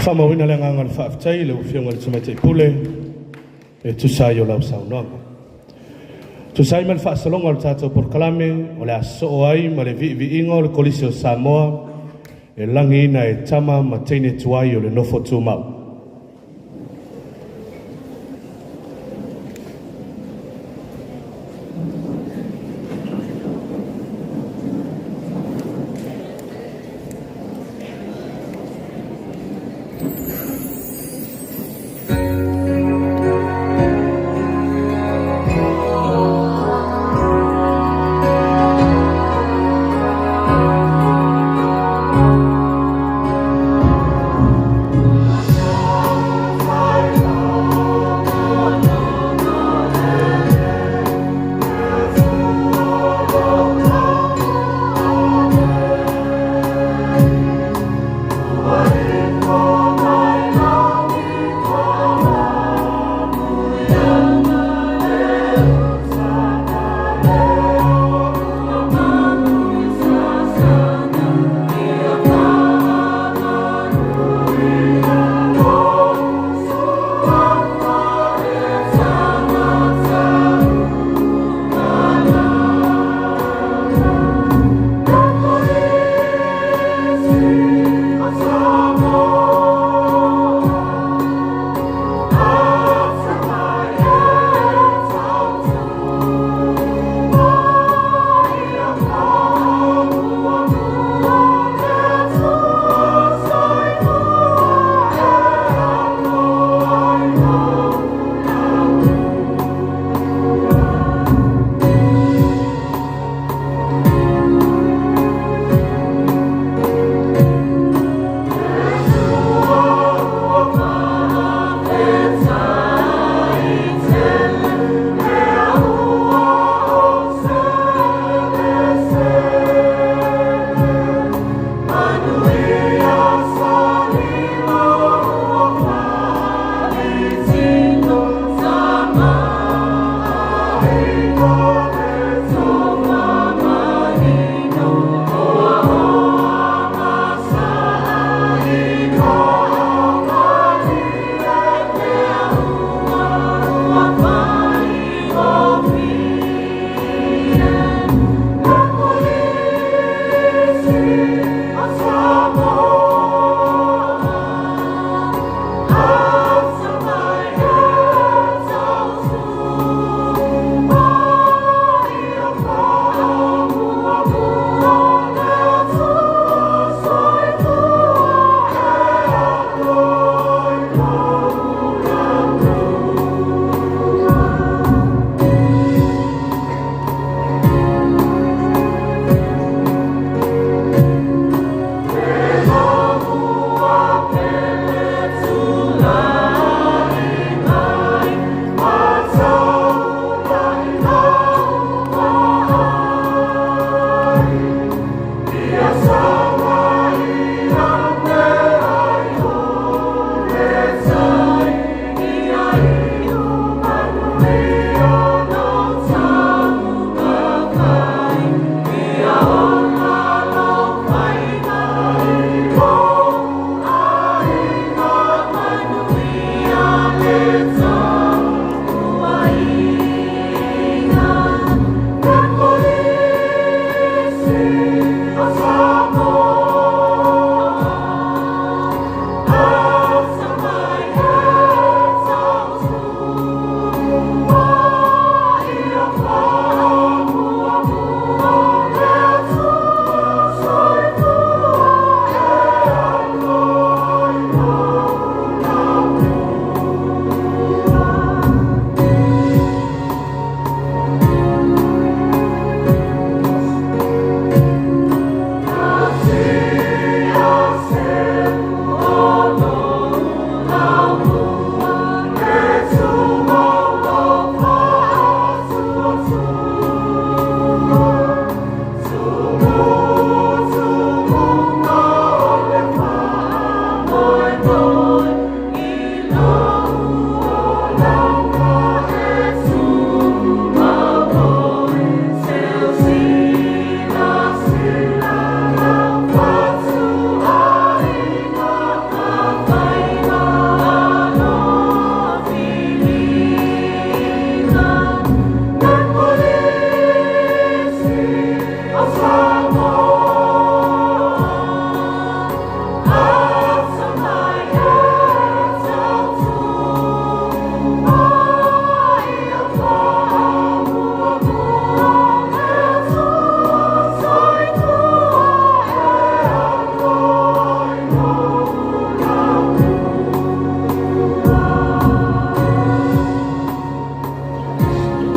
Faamauina le agaga o le faafetai i lau Afioga i le Tamaitai Pule e tusa ai o lau saunoaga. Tusa ai ma le faasologa o le tatou polokalame o le a sosoo ai ma le viiviiga o le Kolisi o Samoa e lagiina e tama ma teine tuai o le nofo tumau.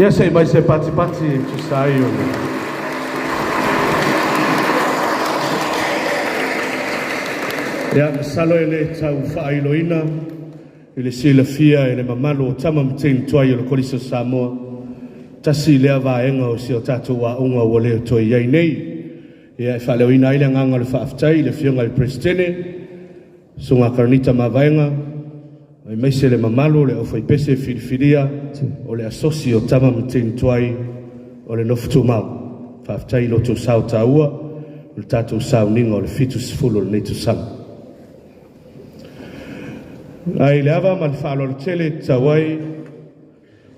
Ia se i mai se patipati e tusa ai o le Ia, masalo e le tau faailoina i le silafia e le mamalu o tama ma teine tuai o le Kolisi o Samoa, tasi lea vaega o si o tatou aoga ua le toe i ai nei. Ia, e faaleoina ai le agaga o le faafetai i le Afioga i le Peresetene, Susuga Karanita Mavaega, aemaise le mamalu o le aufaipese filifilia o le asosi o tama ma teine tuai o le Nofo Tumau. Faafetai i lo outou sao taua o le tatou sauniga o le 70 o lenei tausaga. Ae i le ava ma le faaaloalo tele e tatau ai,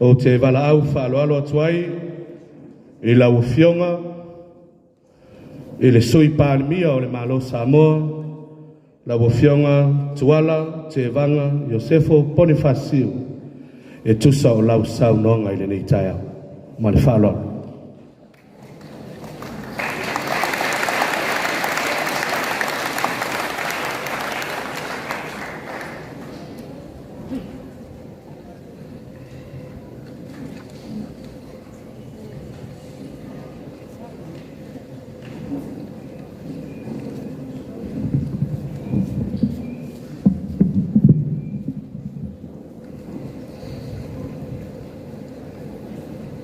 ou te valaau faaaloalo atu ai i lau Afioga i le Sui Palemia o le Malo o Samoa, lau Afioga Tuala Tevaga Iosefo Ponifasio, e tusa o lau saunoaga i lenei taeao. Ma le faaaloalo.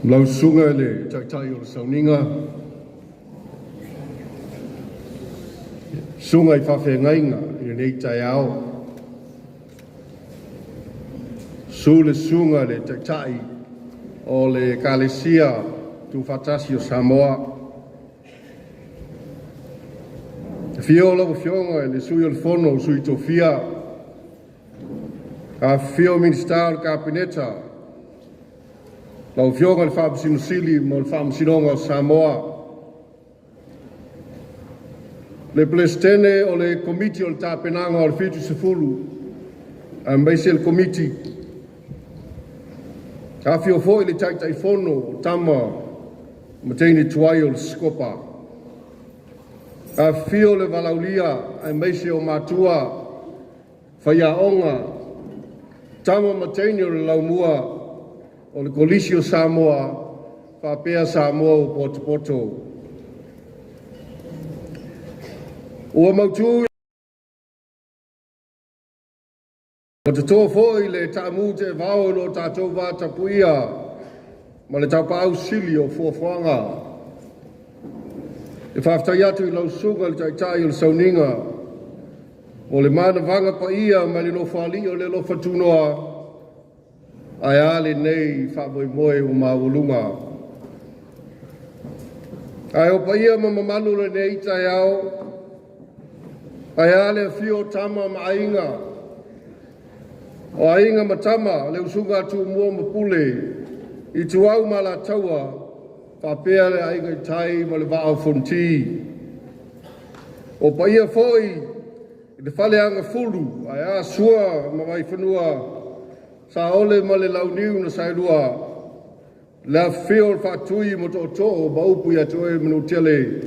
Lau Susuga i le Taitai o le Sauniga, susuga i faafeagaiga i lenei taeao, susu le susuga i le Taitai o le Ekalesia Tuufaatasi o Samoa, afio lau Afioga i le Sui o le Fono a Sui Tofia, afifio Minisita o le Kapeneta, lau Afioga i le Faamasino Sili ma le Faamasinoga o Samoa, le Peresetene o le Komiti o le Tapenaga o le 70 aemaise le Komiti, afifio foi le Taitaifono o Tama ma Teine Tuai o le Sikopa, afifio le Valaaulia aemaise o matua, faiaoga, tama ma teine o le laumua o le Kolisi o Samoa faapea Samoa ua potopoto. Ua mautu ua toto foi le taamu teevao i lo tatou vatapuia ma le tapaau sili o fuafuaga. E faafetai atu i lau susuga i le Taitai o le Sauniga mo le manavaga paia mai le Nofoalii o le alofa tunoa, ae a lenei faamoemoe ua maualuga. Ae o paia ma mamalu o lenei taeao, ae a le afio o Tama ma Aiga, o Aiga ma Tama, le usuga a Tumua ma Pule, Ituau ma Alataua, faapea le Aiga i Tai ma le Vaa o Fonoti. O paia foi i le Faleagafulu, ae a Sua ma Vaifanua, Saole ma le Launiu na Saelua, le afifio o le Faatui ma Tootoo ma upu ia te oe Manuatele.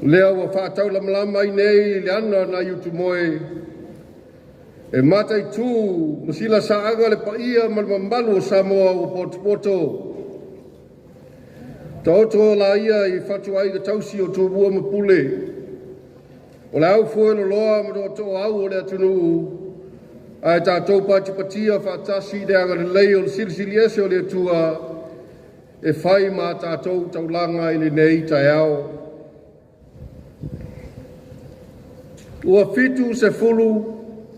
Lea ua faataulamalama ai nei le ana nai Utumoe, e mataitu ma silasaaga le paia ma le mamalu o Samoa ua potopoto. Taoto laia i fatuaiga tausi o Tumua ma Pule, o le aufoe loloa ma tootoo au o le atunuu, ae tatou patipatia faatasi le agalelei o le Silisili Ese o le Atua e fai ma tatou taulaga i lenei taeao. Ua 70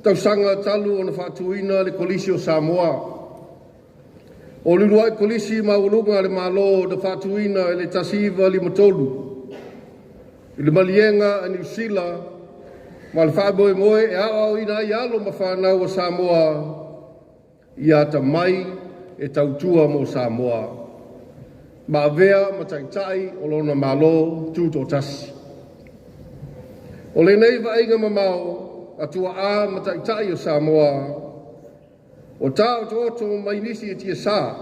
tausaga talu ona faatuina le Kolisi o Samoa. O le uluai kolisi maualuga a le Malo na faatuina i le 1953 i le maliega a Niu Sila ma le faamoemoe e aoaoina ai alo ma fanau a Samoa ia atamai e tautua mo Samoa, ma avea ma taitai o lona Malo Tutoatasi. O lenei vaaiga mamao a tuaa ma taitai o Samoa, o taotooto mai nisi e tiasa,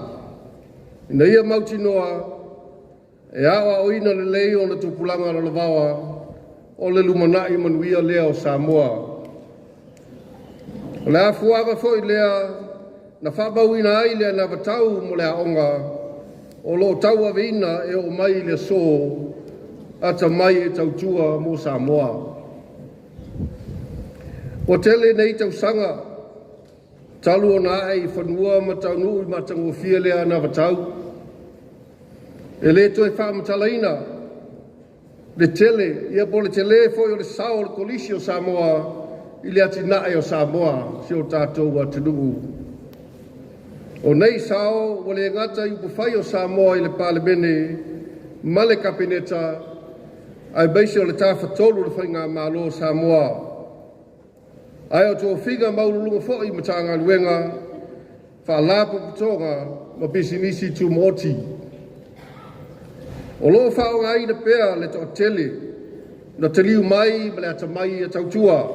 ina ia mautinoa e aoaoina lelei ona tupulaga lalovaoa o le lumanai manuia lea o Samoa. O le afuaga foi lea na faamauina ai le anavatau mo le aoga o lo o tauaveina e oo mai i le aso atamai e tautua mo Samoa. Ua tele nei tausaga talu ona ae i fanua ma taunuu i matagofie le anavatau. E le toe faamatalaina le tele, ia po o le tele foi o le sao o le Kolisi o Samoa i le atinae o Samoa, si o tatou atunuu. O nei sao ua le gata i upufai o Samoa i le Palemene ma le Kapeneta, aemaise o le Tafatolu o le Faigamalo o Samoa, ae o tofiga maualuluga foi i Matagaluega, Faalapotopotoga ma Pisinisi Tumaoti. O lo o faaaogaina pea le toatele na taliu mai ma le atamai e tautua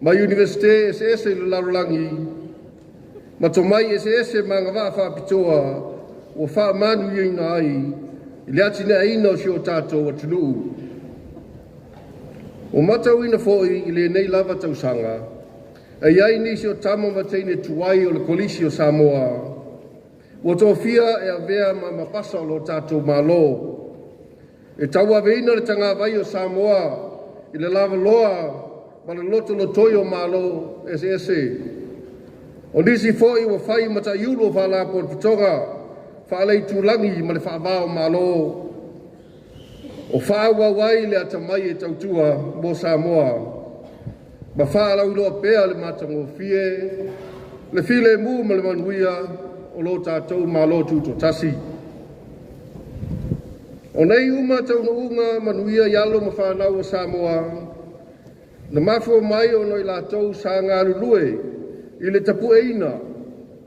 mai Iunivesite eseese i le lalolagi ma tomai eseese ma agavaa faapitoa ua faamanuiaina ai i le atinaeina o si o tatou atunuu. Ua matauina foi i lenei lava tausaga, e i ai nisi o tama ma teine tuai o le Kolisi o Samoa ua tofia e avea ma mapasa o lo tatou Malo e tauaveina le tagavai o Samoa i le lavaloa ma le lotolotoi o Malo eseese. O nisi foi ua fai ma taiulu o Faalapotopotoga faaleitulagi ma le faava o Malo o faaauau ai le atamai e tautua mo Samoa ma faalauiloa pea le matagofie, le filemu ma le manuia o lo tatou Malo Tutoatasi. O nei uma taunuuga manuia i alo ma fanau o Samoa, na mafua mai ona i latou sa galulue i le tapueina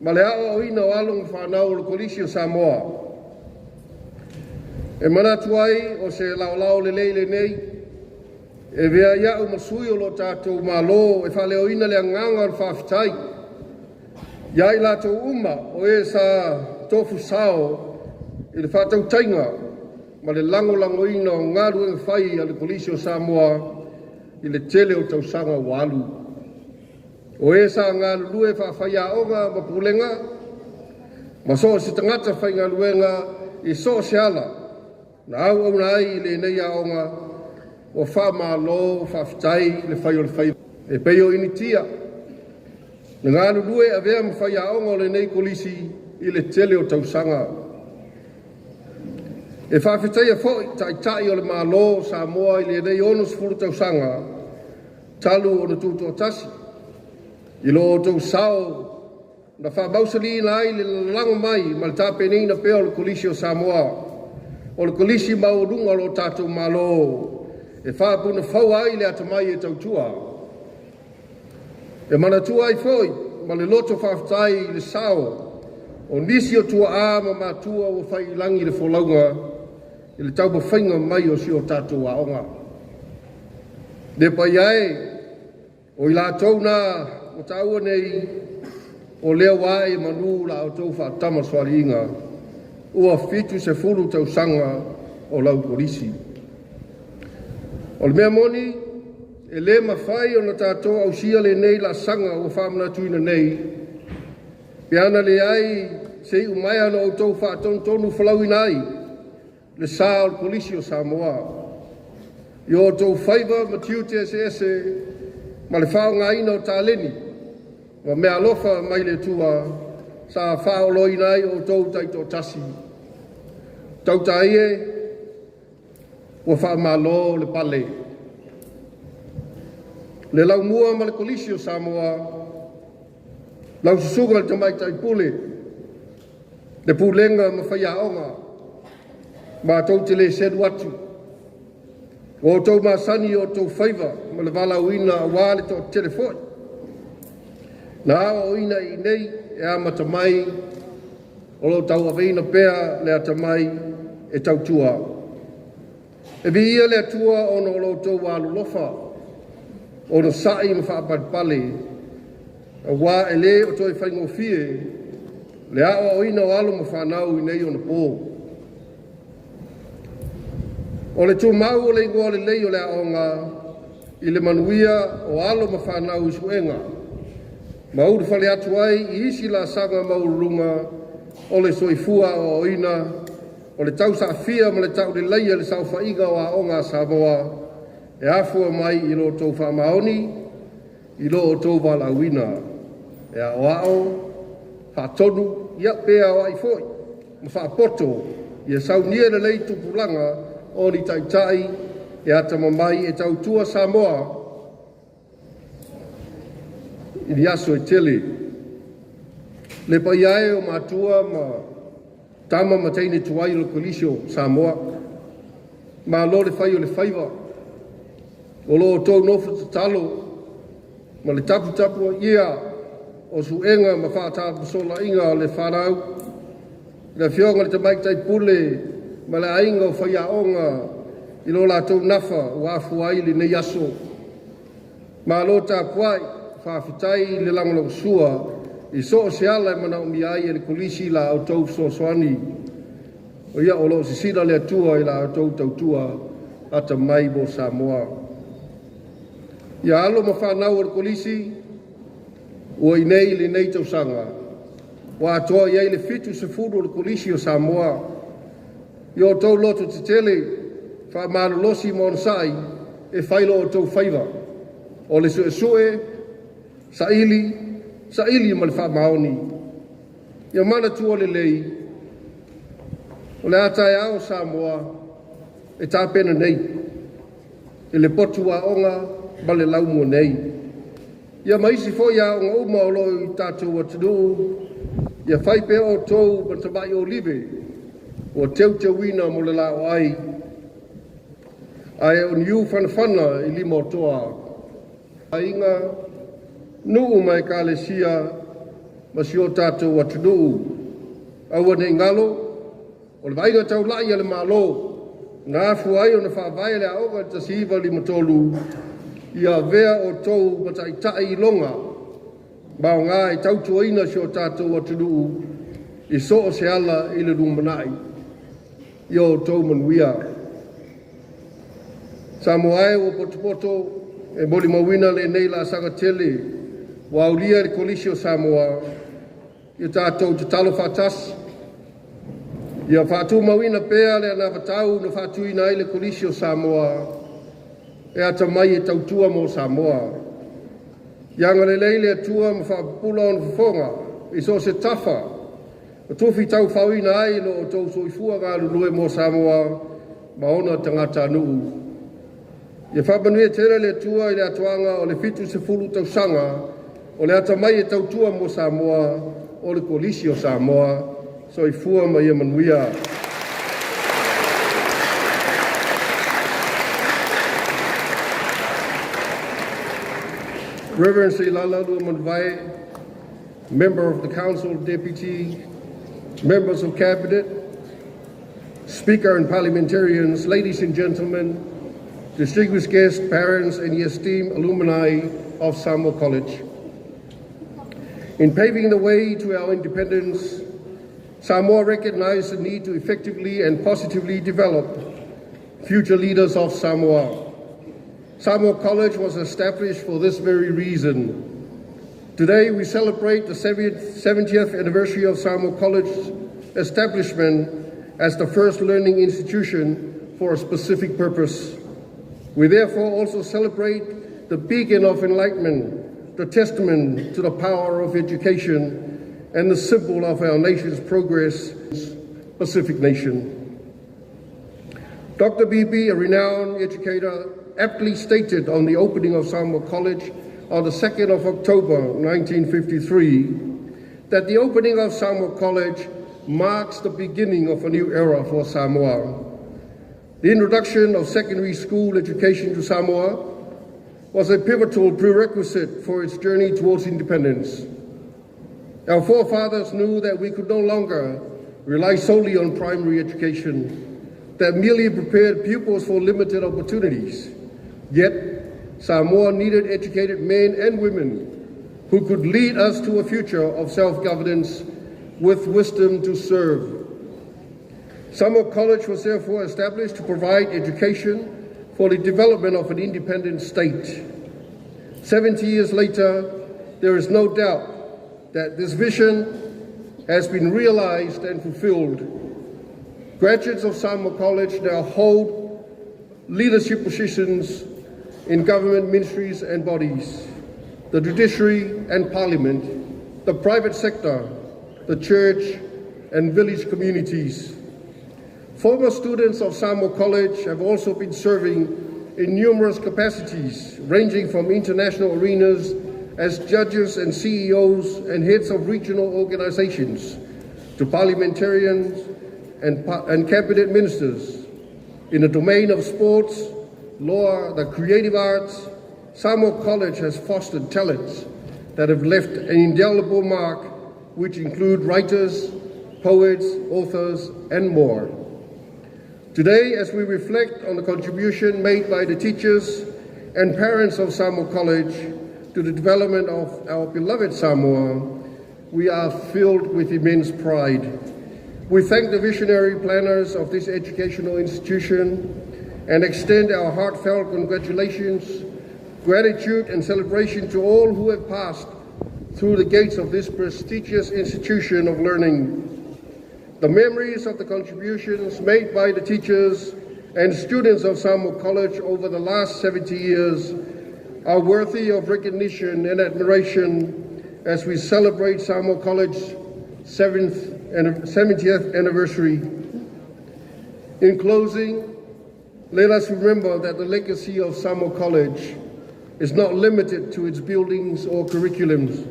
ma le aoaoina o alo ma fanau o le Kolisi o Samoa. E manatu ai o se laolao lelei lenei, e vea ia'u ma sui o lo tatou Malo e faaleoina le agaga o le faafetai ia i latou uma o e sa tofu sao i le faatautaiga ma le lagolagoina o galuega fai a le Kolisi o Samoa i le tele o tausaga ua alu. O e sa galulue faafaiaoga ma pulega ma so o se tagata faigaluega i so o se ala na auauna ai i lenei aoga, ua faamalo faafetai le fai o le faiva. E pei o Initia na galulue avea ma faiaoga o lenei kolisi i le tele o tausaga. E faafetaia foi taitai o le Malo o Samoa i lenei 60 tausaga talu ona tutoatasi i lo outou sao na faamausaliina ai le lalago mai ma le tapenaina pea o le Kolisi o Samoa, o le kolisi maualuga o lo tatou Malo e faapunafaua ai le atamai e tautua. E manatua ai foi ma le loto faafetai i le sao o nisi o tuaa ma matua ua faiilagi le folauga i le taumafaiga mai o si o tatou aoga. Le paia e, o i latou na ua taua nei, o lea ua ae i manu la outou faatamasoaliiga, ua 70 tausaga o lau kolisi. O le mea moni, e le mafai ona tatou ausia lenei laasaga ua faamanatuina nei, pe ana leai se iu mai ona outou faatonutonu folauina ai le sa o le Kolisi o Samoa i o outou faiva ma tiute eseese ma le faaaogaina o taleni ma meaalofa mai le Atua sa faaoloina ai outou taitoatasi. Tautai e, ua faamalo le pale. Le laumua ma le Kolisi o Samoa, lau susuga i le Tamaitai Pule, le pulega ma faiaoga, matou te le selu atu. Ua outou masani i o outou faiva ma le valaauina aua le toatele foi na aoaoina i nei e amata mai o lo o tauaveina pea le atamai e tautua. E viia le Atua ona o lo outou alolofa, onosai ma faapalepale, aua e le o toe faigofie le aoaoina o alo ma fanau i nei ona po. O le tumau o le igoa lelei o le aoga i le manuia o alo ma fanau i suega. Ma ulufale atu ai i isi laasaga maualuluga o le soifua aoaoina o le tausaafia ma le tauleleia i le saofaiga o aoga a Samoa e afua mai i lo outou faamaoni i lo outou valaauina e aoao, faatonu, ia pe aoai foi ma faapoto ia saunia lelei tupulaga o ni taitai e atamamai e tautua Samoa i ni aso e tele. Le paia e o matua ma tama ma teine tuai o le Kolisi o Samoa, malo le fai o le faiva, o lo outou nofo tatalo ma le taputapuaia o suega ma faatapsolaiga o le fanau, le afioga i le Tamaitai Pule ma le aiga o faiaoga i lo latou nafa ua afua ai lenei aso. Malo tapuai, faafetai le lagolagosua i so o se ala e manaomia ai e le Kolisi la outou fesoasoani. O ia o lo o sisila le Atua i la outou tautua atamai mo Samoa. Ia alo ma fanau o le Kolisi, ua i nei lenei tausaga, ua atoa i ai le 70 o le Kolisi o Samoa. I o outou loto tetele, faamalolosi ma onosai e fai lo outou faiva. O le suesue, saili, saili ma le faamaoni. Ia manatua lelei, o le a taeao Samoa e tapena nei, i le potu aoga ma le laumua nei. Ia ma isi foi aoga uma o lo o i tatou atunuu, ia fai pea outou ma tamai olive ua teuteuina mo le laoai, ae o niu fanafana i lima o toa. Aiga, nuu ma ekalesia ma si o tatou atunuu. Aua nei galo, o le vaaiga taulai a le Malo, na afua ai ona faavae le aoga i le 1953, ia avea outou ma taitai iloga ma aoga e tautuaina si o tatou atunuu i so o se ala i le lumanai. Ia outou manuia. Samoa e ua potopoto e molimauina lenei laasaga tele ua aulia e le Kolisi o Samoa, ia tatou tatalo faatasi. Ia faatumauina pea le anavatau na faatuina ai le Kolisi o Samoa e atamai e tautua mo Samoa. Ia agalelei le Atua ma faapupula ona fofoga i so o se tafa o tufi taufaoina ai lo outou soifua galulue mo Samoa ma ona tagatanuu. Ia faamanuia tele le Atua i le atoaga o le 70 tausaga o le atamai e tautua mo Samoa o le Kolisi o Samoa. Soifua ma ia manuia. Reverend Seilala Luamanuvao, Member of the Council, Deputy, Members of Cabinet, Speaker and parliamentarians, ladies and gentlemen, distinguished guests, parents, and the esteemed alumni of Samoa College. In paving the way to our independence, Samoa recognized the need to effectively and positively develop future leaders of Samoa. Samoa College was established for this very reason. Today we celebrate the 70th anniversary of Samoa College establishment as the first learning institution for a specific purpose. We therefore also celebrate the beacon of enlightenment, the testament to the power of education, and the symbol of our nation's progress, Pacific nation. Dr. Beebe, a renowned educator, aptly stated on the opening of Samoa College on the 2nd of October 1953 that the opening of Samoa College marks the beginning of a new era for Samoa. The introduction of secondary school education to Samoa was a pivotal prerequisite for its journey towards independence. Our forefathers knew that we could no longer rely solely on primary education that merely prepared pupils for limited opportunities. Yet, Samoa needed educated men and women who could lead us to a future of self governance with wisdom to serve. Samoa College was therefore established to provide education for the development of an independent state. 70 years later, there is no doubt that this vision has been realized and fulfilled. Graduates of Samoa College now hold leadership positions in government ministries and bodies, the judiciary and parliament, the private sector, the church and village communities. Former students of Samoa College have also been serving in numerous capacities, ranging from international arenas as judges and CEOs and heads of regional organizations to parliamentarians and, and cabinet ministers. In the domain of sports, law, the creative arts, Samoa College has fostered talents that have left an indelible mark, which include writers, poets, authors, and more. Today, as we reflect on the contribution made by the teachers and parents of Samoa College to the development of our beloved Samoa, we are filled with immense pride. We thank the visionary planners of this educational institution and extend our heartfelt congratulations, gratitude, and celebration to all who have passed through the gates of this prestigious institution of learning. The memories of the contributions made by the teachers and students of Samoa College over the last 70 years are worthy of recognition and admiration as we celebrate Samoa College's 70th anniversary. In closing, let us remember that the legacy of Samoa College is not limited to its buildings or curriculums.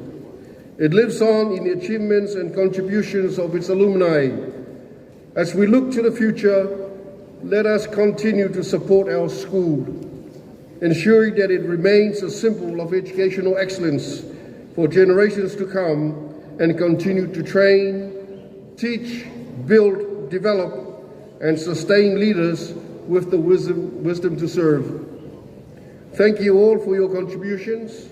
It lives on in the achievements and contributions of its alumni. As we look to the future, let us continue to support our school, ensuring that it remains a symbol of educational excellence for generations to come and continue to train, teach, build, develop, and sustain leaders with the wisdom, wisdom to serve. Thank you all for your contributions,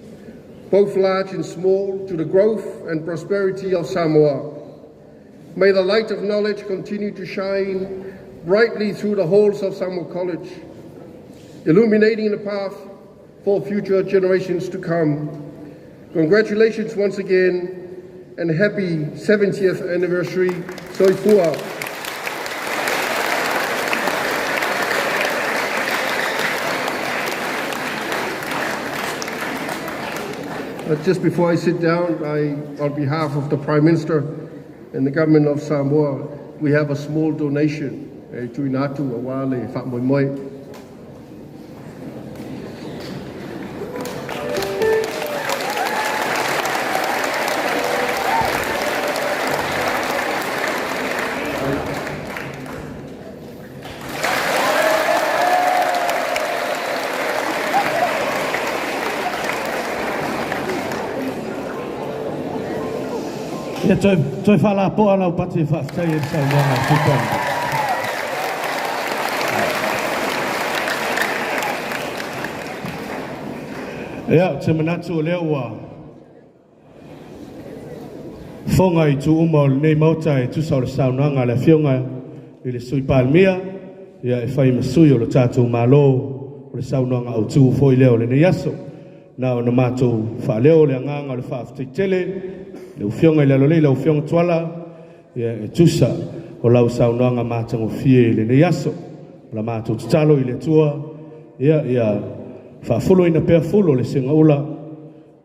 both large and small, to the growth and prosperity of Samoa. May the light of knowledge continue to shine brightly through the halls of Samoa College, illuminating the path for future generations to come. Congratulations once again and happy 70th anniversary, Soifua. Just before I sit down, I, on behalf of the Prime Minister and the Government of Samoa, we have a small donation e tuina atu auā le faamoemoe. Ia, toe, toe faalapoa lau pati e faafetai ai le saunoaga a le Sui Palemia. Ia, ou te manatu o lea ua foga i itu uma o lenei Maota e tusa o le saunoaga a le Afioga i le Sui Palemia, ia e fai ma sui o le tatou Malo o le saunoaga autu foi lea o lenei aso. Na ona matou faaleo le agaga o le faafetai tele i lau Afioga i le Aloalii, lau Afioga Tuala, ia e tusa o lau saunoaga matagofie i lenei aso. O la matou tatalo i le Atua, ia ia faafuluina pea fulu o le segaula,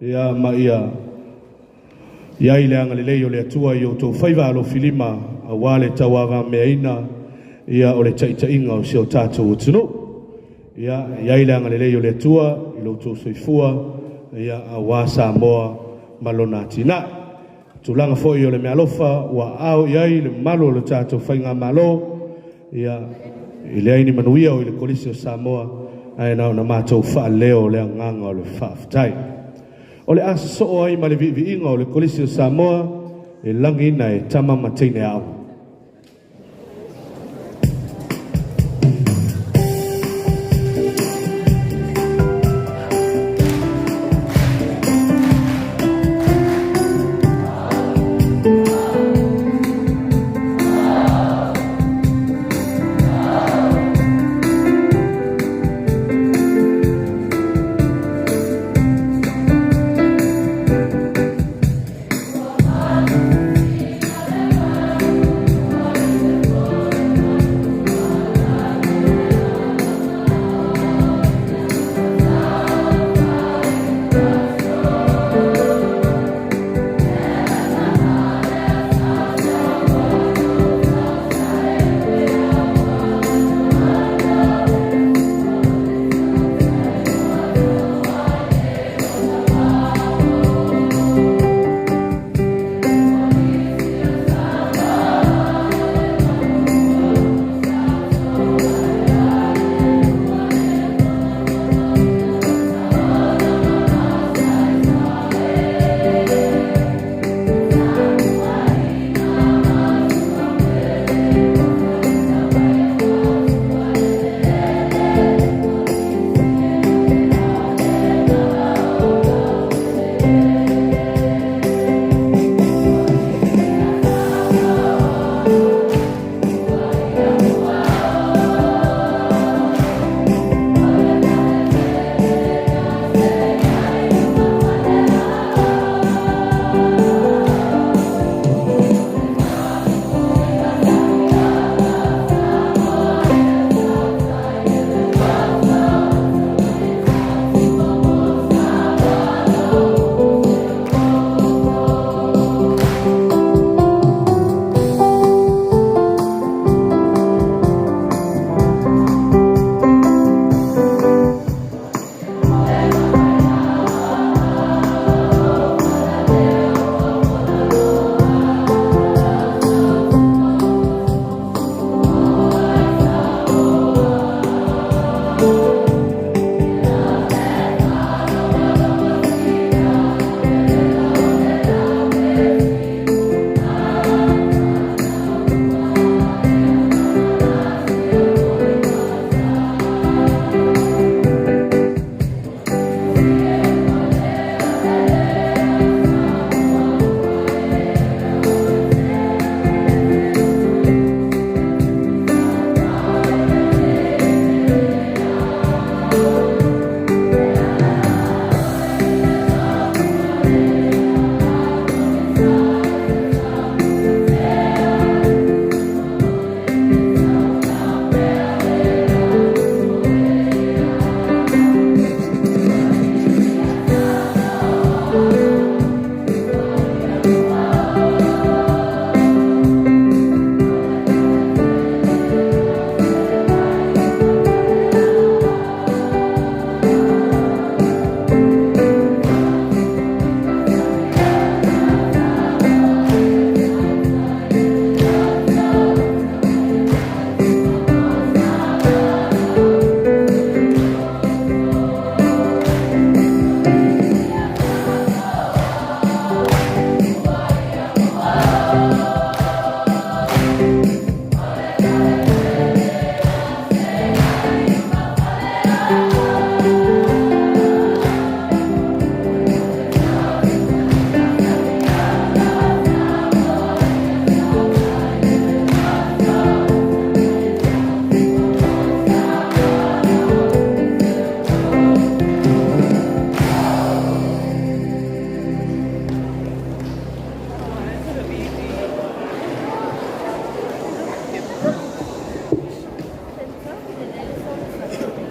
ia ma ia i ai le agalelei o le Atua i outou faiva alofilima aua le tauavameaina ia o le taitaiga o si o tatou atunuu. Ia i ai le agalelei o le Atua i lo outou soifua ia aua Samoa ma lona atinae. Tulaga foi o le meaalofa ua aao i ai le mamalu o le tatou faigamalo, ia e leai ni manuia o i le Kolisi o Samoa, ae na ona matou faaleo le agaga o le faafetai. O le a sosoo ai ma le viiviiga o le Kolisi o Samoa e lagiina e tama ma teine aoga.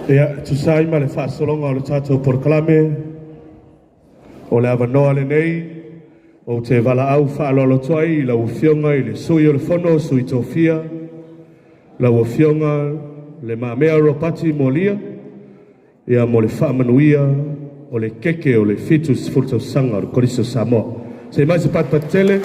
Ia, tusa ai ma le faasologa o le tatou polokalame, o le avanoa lenei ou te valaau faaaloalo atu ai i lau Afioga i le Sui o le Fono a Sui Tofia, lau Afioga Le Mamea Ropati Mualia, ia mo le faamanuia o le keke o le 70 tausaga o le Kolisi o Samoa. Se mai se patupatu tele.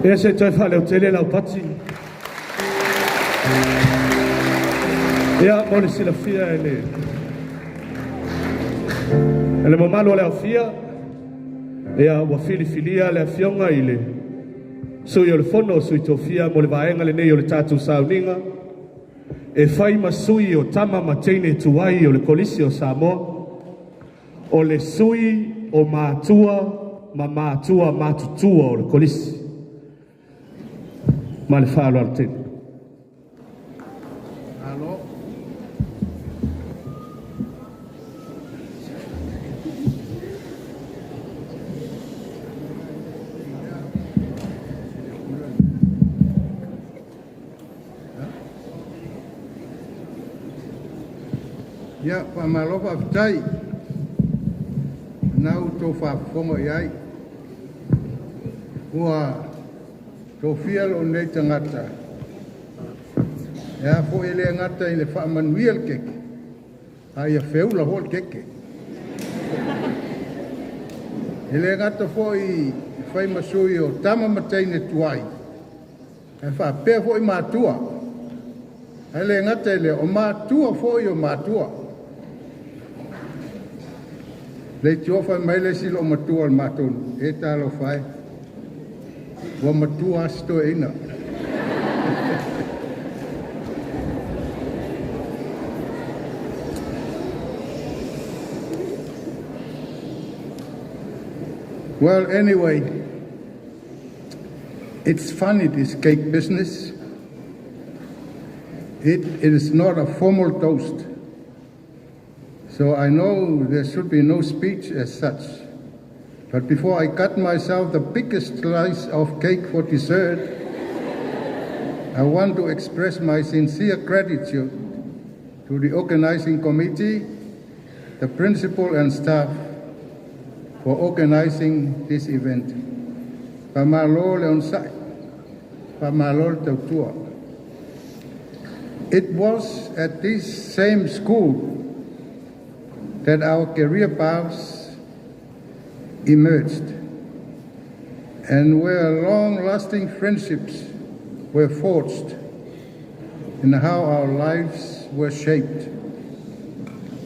Ia se toe faaleotele lau pati. Ia, mo le silafia e le e le mamalu o le aofia, ia ua filifilia le afioga i le Sui o le Fono o Sui Tofia mo le vaega lenei o le tatou sauniga e fai ma sui o tama ma teine tuai o le Kolisi o Samoa, o le sui o matua ma matua matutua o le Kolisi. Ma le faaaloalo tele. Malo. Ia, faamalo faafetai. Na ua outou faafofoga i ai. Ua tofia lou nei tagata e a foi e le gata i le faamanuia le keke, a ia feula foi le keke. E le gata foi i fai ma sui o tama ma teine tuai, ae faapea foi matua. Ae le gata i lea, o matua foi o matua. Le tiofa mai le isi loo matua o le matou e talofa e. Ua matua lava si toeaina. Well, anyway, it's funny, this cake business. It is not a formal toast. So I know there should be no speech as such. But before I cut myself the biggest slice of cake for dessert, I want to express my sincere gratitude to the organizing committee, the principal and staff for organizing this event. Faamalo le onosai, faamalo le tautua. It was at this same school that our career paths emerged and where long-lasting friendships were forged and how our lives were shaped.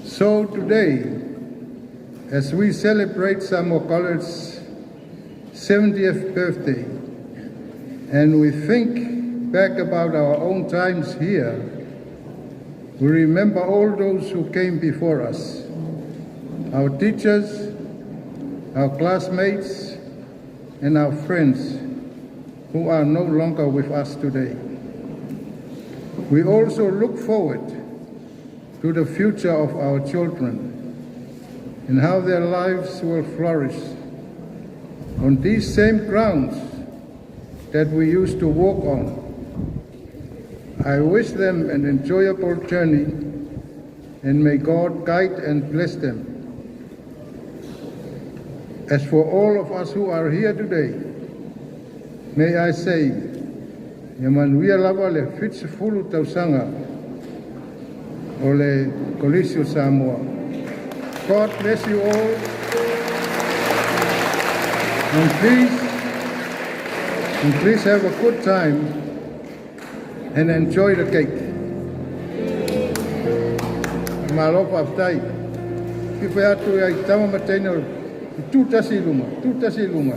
So today, as we celebrate Samoa College's 70th birthday, and we think back about our own times here, we remember all those who came before us, our teachers, our classmates, and our friends who are no longer with us today. We also look forward to the future of our children and how their lives will flourish on these same grounds that we used to walk on. I wish them an enjoyable journey and may God guide and bless them. As for all of us who are here today, may I say, ia manuia lava le 70 tausaga o le Kolisi o Samoa. God bless you all. And please, and please have a good time and enjoy the cake. Malo faafetai. Fia atu ia i tama ma teine o i tu tasi i luga, tu tasi i luga,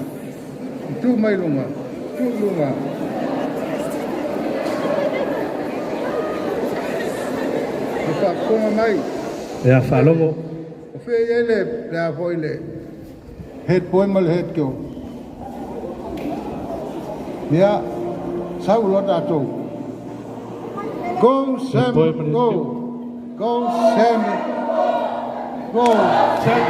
i tu mai luga, tu i luga. E faafofoga mai. Ia faalogo. O fea i ai le, le a foi le head boy ma le head girl. Ia, sau loa tatou. Go Sam, go. Go Sam. Go Sam.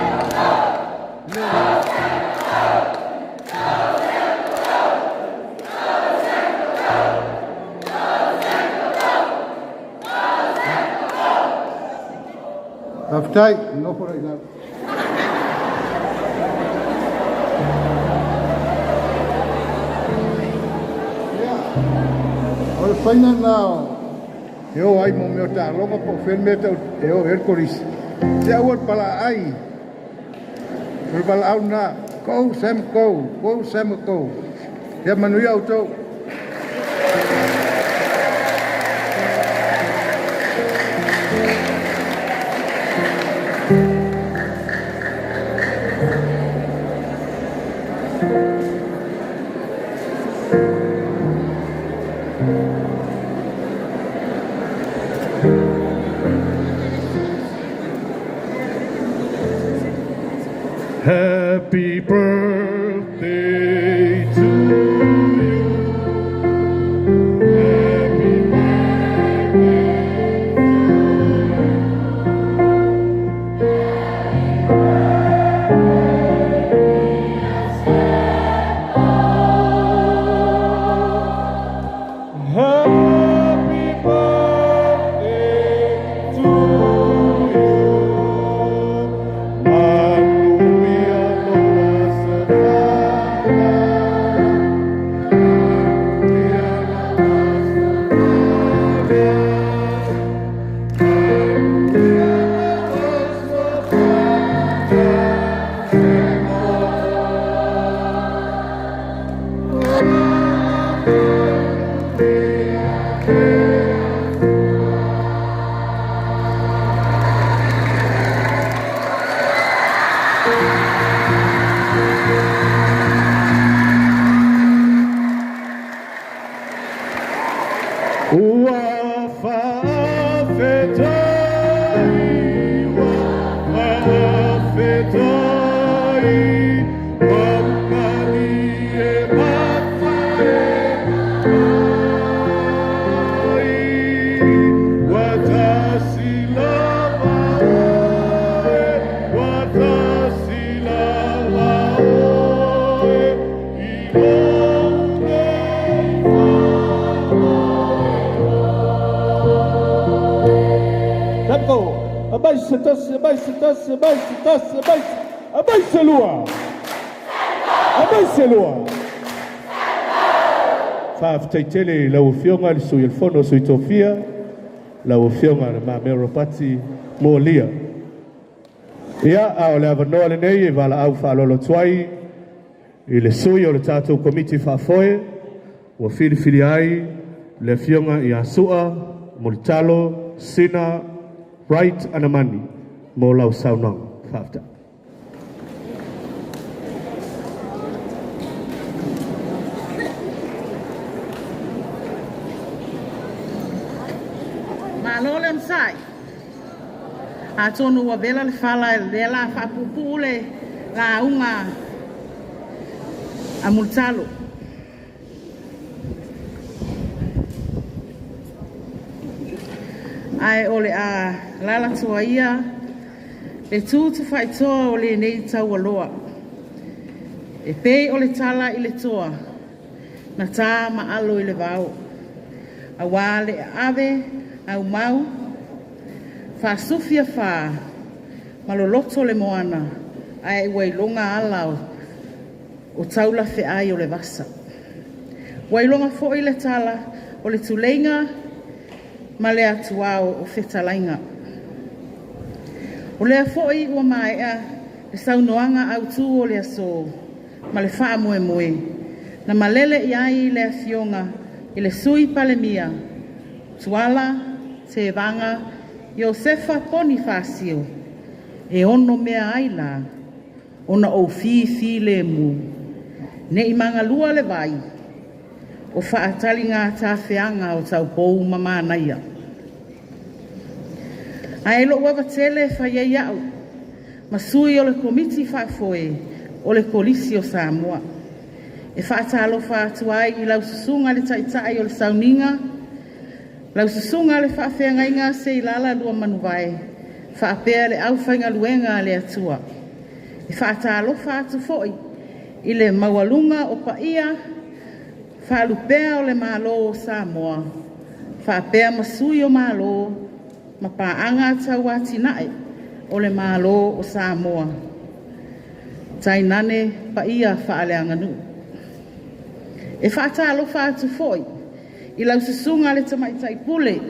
Faafetai, nofo la i lalo. Ia, o le faiga lena e o ai mo mea o taaloga po o fea le mea tau e o ai le kolisi. Se aua le palaai, o le valaau lena, go Sam go, go Sam go. Ia manuia outou. Happy birthday to you. Happy birthday. Happy birthday to you. Manuia loa sefala. Manuia loa sefala. Manuia loa sefala. Ua faafetai, ua faafetai, Mamalie mafae mai. Ua tasi lava oe, ua tasi lava oe, i lou nei Tempo, abaixo tasi, abaixo tasi, abaixo tasi, abaixo, abaixo lua. Abaixo lua. Faafetai tele i lau Afioga i le Sui o le Fono a Sui Tofia, lau Afioga Le Mamea Ropati Molia. Ia, a o le avanoa lenei e valaau faaaloalo atu ai i le sui o le tatou Komiti Faafoe ua filifilia ai le Afioga ia Su'a Mulitalo Sina Wright Anamani mo lau saunoaga. Faafetai. Malo le onosai. Atonu ua vela le fala lea la faapuupuu le lauga a Mulitalo. Ae o le a lalatoa ia le tu tufaitoa o lenei taualoa. E pei o le tala i le toa, na tā ma alo i le vao. Auā le ave aumau, faasufi afā, ma loloto le moana, ae ua iloga ala o taula feai o le vasa. Ua iloga foi le tala o le tuleiga ma le atuao o fetalaiga. O lea foi ua maea le saunoaga autu o le aso. ma le faamoemoe na malele i ai le Afioga i le Sui Palemia Tuala Tevaga Iosefa Ponifasio e ono mea ai la ona ou fifilemu ne'i magalua le vai o faataliga tafeaga o taupou ma manaia. Ae lo'u avatele e fai ai a'u ma sui o le Komiti Faafoe o le Kolisi o Samoa e faatalofa atu ai i lau susuga i le Taitai o le Sauniga, lau susuga i le Faafeagaiga Seilala Luamanuvae, faapea le aufaigaluega a le Atua. E faatalofa atu foi i le maualuga o paia faalupea o le Malo o Samoa, faapea ma sui o Malo ma paaga tauatiae o le Malo o Samoa. Tainane paia faaleaganuu. E faatalofa atu foi i lau susuga i le Tamaitai Pule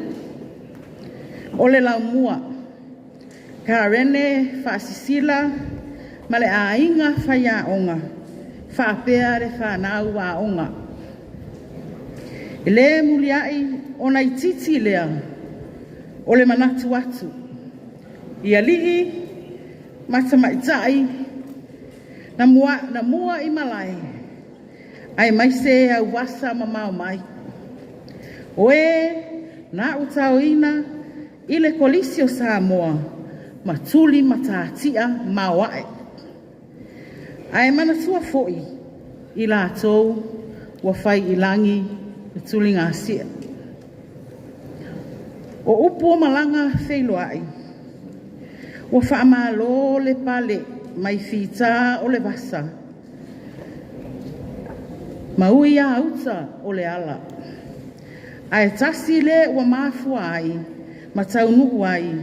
o le Laumua, Karene Faasisila ma le aiga faiaoga, faapea le fanau aoga. E le muliai ona itiiti lea o le manatu atu i alii ma tamaitai na mua, na mua i malae aemaise auasa mamao mai. O e na utaoina i le Kolisi o Samoa ma tuli matatia maoae. Ae manatua foi i latou ua fai i lagi le tuligasia. O upu o malaga feiloai, ua faamalo le pale mai fita o le vasa, ma ui a uta o le ala. Ae tasi le ua mafua ai ma taunuu ai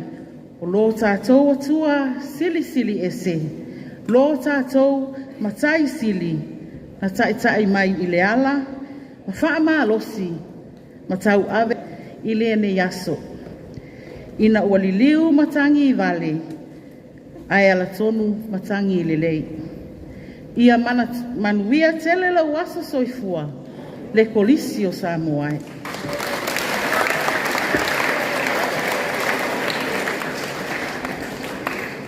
o lo tātou Atua silisili ese, lo tātou matai sili na taitai mai i le ala, ma faamalosi ma tauave i lenei aso. Ina ua liliu matagi i vale, ae alatonu matagi lelei. Ia manuia tele lau aso soifua, le Kolisi o Samoa e.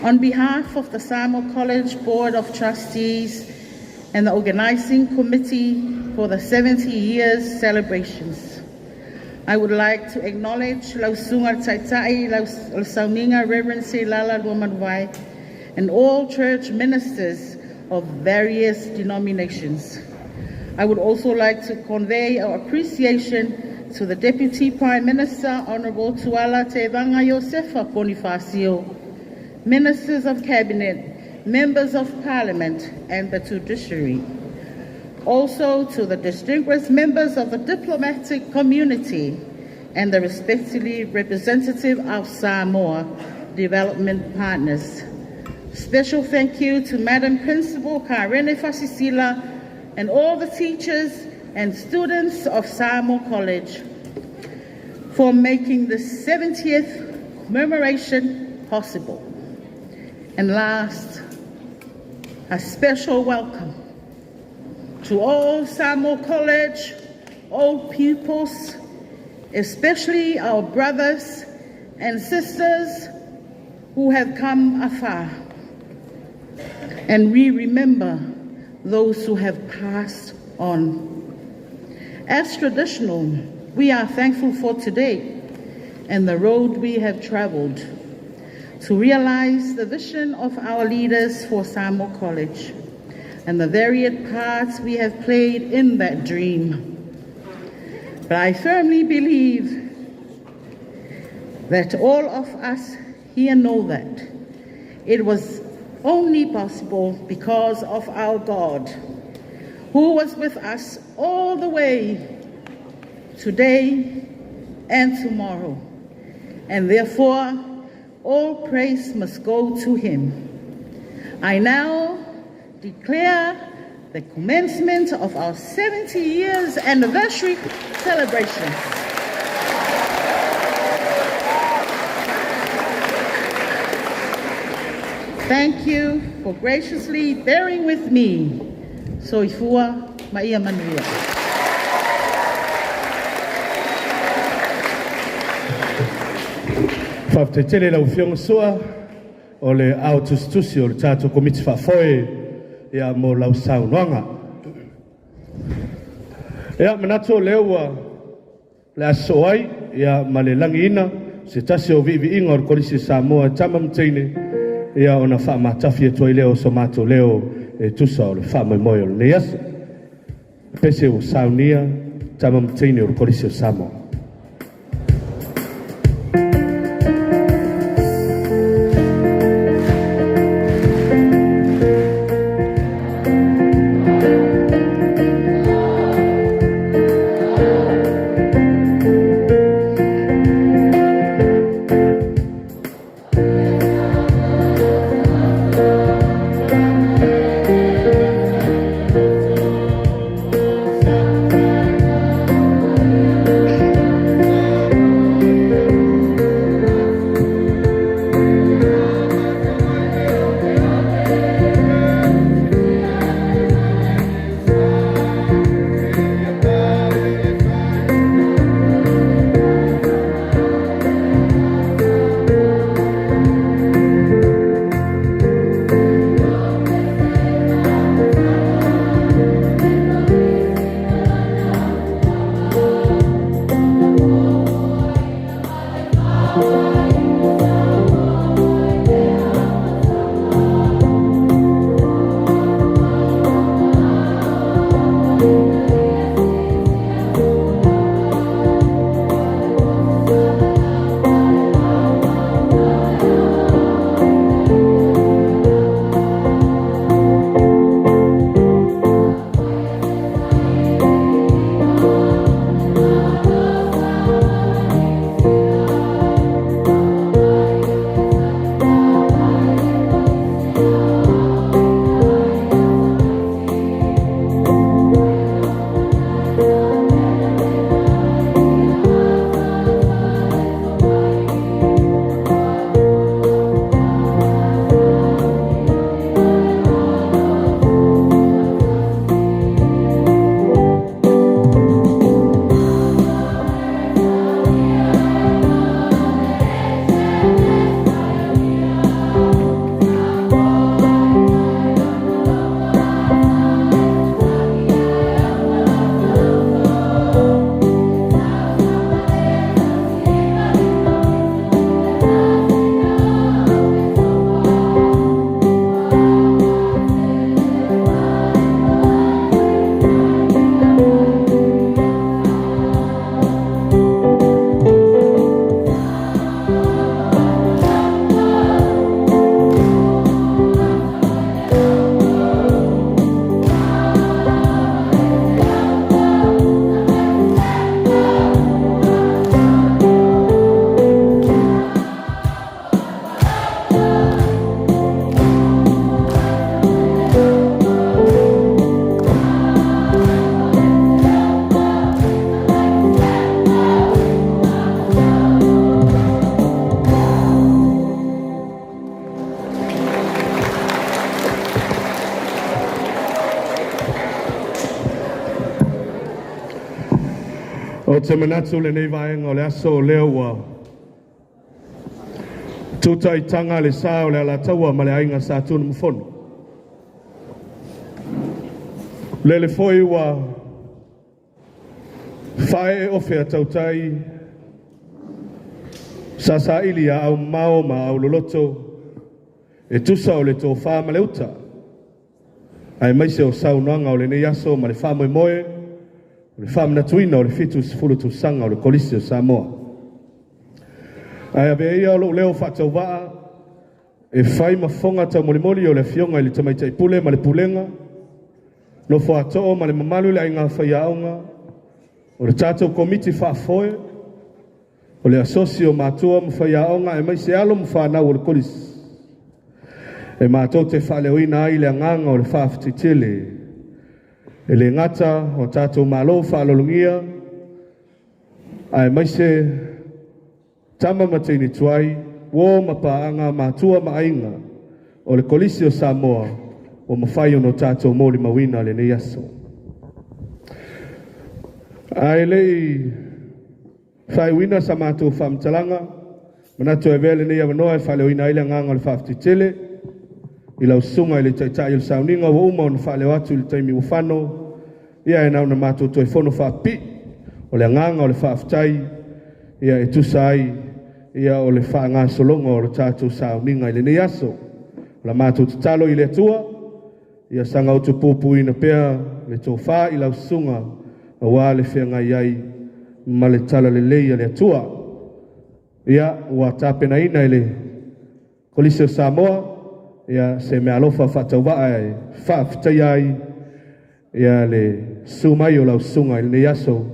On behalf of the Samoa College Board of Trustees and the organizing committee for the 70 years celebrations, I would like to acknowledge Lau Susuga Taitai, Lau Sauniga Reverend Seilala Luamanuvae, and all church ministers of various denominations. I would also like to convey our appreciation to the Deputy Prime Minister, Honorable Tuala Tevaga Iosefa Ponifasio, Ministers of Cabinet, Members of Parliament, and the Judiciary. Also to the distinguished members of the diplomatic community and the respectively representative of Samoa Development Partners. Special thank you to Madam Principal Karene Fasisila and all the teachers and students of Samoa College for making the 70th commemoration possible. And last, a special welcome to all Samoa College, all pupils, especially our brothers and sisters who have come afar. And we remember those who have passed on. As traditional, we are thankful for today and the road we have traveled to realize the vision of our leaders for Samoa College and the varied parts we have played in that dream. But I firmly believe that all of us here know that it was only possible because of our God, who was with us all the way today and tomorrow. And therefore, all praise must go to him. I now declare the commencement of our 70 years anniversary celebrations. Thank you for graciously bearing with me. Soifua ma ia manuia. Faafetai tele i lau Afioga Sua o le ao tusitusi o le tatou Komiti Faafoe ia mo lau saunoaga. Ia manatu o lea ua le a sosoo ai ia ma le lagiina se tasi o viiviiga o le Kolisi o Samoa e tama ma teine ia ona faamatafi atu ai lea o so matou leo e tusa o le faamoemoe o lenei aso. Pese ua saunia tama ma teine o le Kolisi o Samoa. Ou te manatu lenei vaega o le aso o lea ua tutaitaga le sa o le Alataua ma le Aiga Sa Tunumafono. Lele foi ua faaee ofe a tautai sasaili a au mao ma au loloto e tusa o le tofā ma le uta aemaise o saunoaga o lenei aso ma le faamoemoe o le faamanatuina o le 70 tausaga o le Kolisi o Samoa. Ae avea ia o lou leo faatauvaa e fai ma fofoga taumolimoli o le Afioga i le Tamaitai Pule ma le Pulega, nofo ato'o ma le mamalu i le aiga faiaoga, o le tatou Komiti Faafoe, o le Asosi o Matua ma Faiaoga aemaise alo ma fanau o le Kolisi, e matou te faaleoina ai le agaga o le faafetai tele e le gata o tatou malo faaaloalogia aemaise tama ma teine tuai, uo ma paaga, matua ma aiga o le Kolisi o Samoa. ua mafai ona o tatou molimauina lenei aso. Ae le i faaiuina sa matou faamatalaga, manatu e avea lenei avanoa e faaleoina ai le agaga o le faafetai tele i lau susuga i le Taitai o le sauniga ua uma ona faaleo atu i le taimi ua fano, ia e na ona matou toe fono faapipii o le agaga o le faafetai ia e tusa ai ia o le faagasologa o le tatou sauniga i lenei aso. O la matou tatalo i le Atua, ia saga utupupuina pea le tofa i lau susuga aua le feagai ai ma le talalelei a le Atua. Ia ua tapenaina e le Kolisi o Samoa ia se meaalofa faatauvaa e faafetaia ai ia le susu mai o lau susuga i lenei aso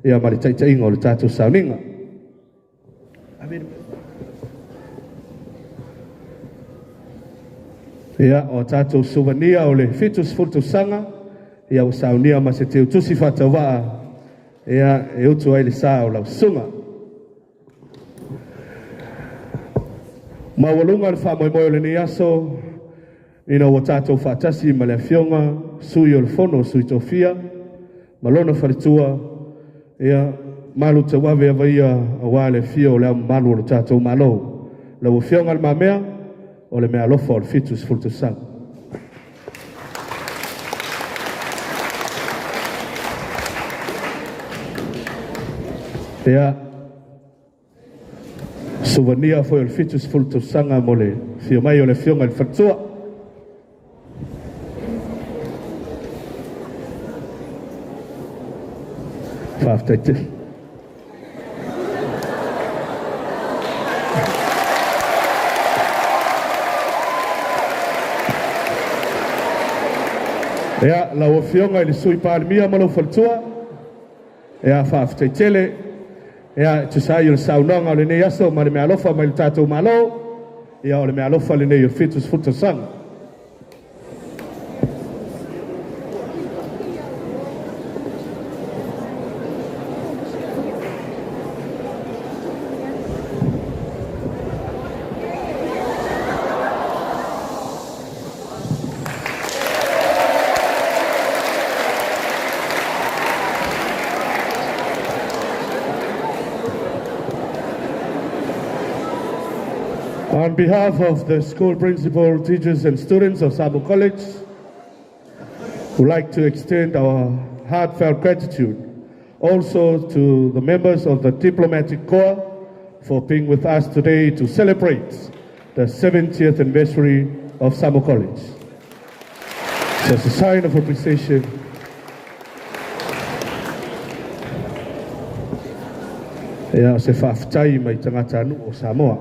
ia ma le taitaiga o le tatou sauniga. Ia, o tatou suvania o le 70 tausaga, ia ua saunia ma se teutusi faatauvaa, ia e utu ai le sa o lau susuga. Maualuga le faamoemoe o lenei aso, ina ua tatou faatasi ma le afioga Sui o le Fono o Sui Tofia, ma lona faletua, ia malu tauave avaia aua le afio o le Ao Mamalu o le tatou Malo. Lau Afioga Le Mamea, o le meaalofa o le 70 tausaga. Ia, suvania foi o le 70 tausaga mo le afio mai o le afioga i le faletua. Faafetai tele. Ia, lau Afioga i le Sui Palemia ma lou faletua, ia, faafetai tele. Ia, e tusa ai o le saunoaga o lenei aso ma le meaalofa mai le tatou Malo, ia, o le meaalofa lenei o le 70 tausaga. On behalf of the school principal, teachers, and students of Samoa College, we'd like to extend our heartfelt gratitude also to the members of the Diplomatic Corps for being with us today to celebrate the 70th anniversary of Samoa College. So it's a sign of appreciation. Ia, o se faafetai mai tagatanuu o Samoa.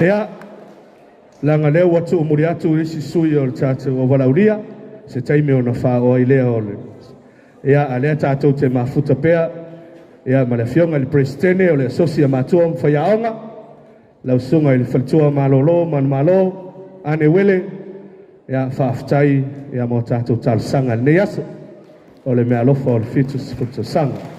Ia, leaga lea ua tuumuli atu isi sui o le tatou auvalaulia, se taimi ona faaoo ai lea o le. Ia, a lea tatou te mafuta pea, ia, ma le afioga i le Peresetene o le Asosi a Matua ma Faiaoga, lau susuga i le Faletua Malolo Manumalo, Ane Uele, ia, faafetai, ia, mo tatou talosaga i lenei aso o le meaalofa o le 70 tausaga.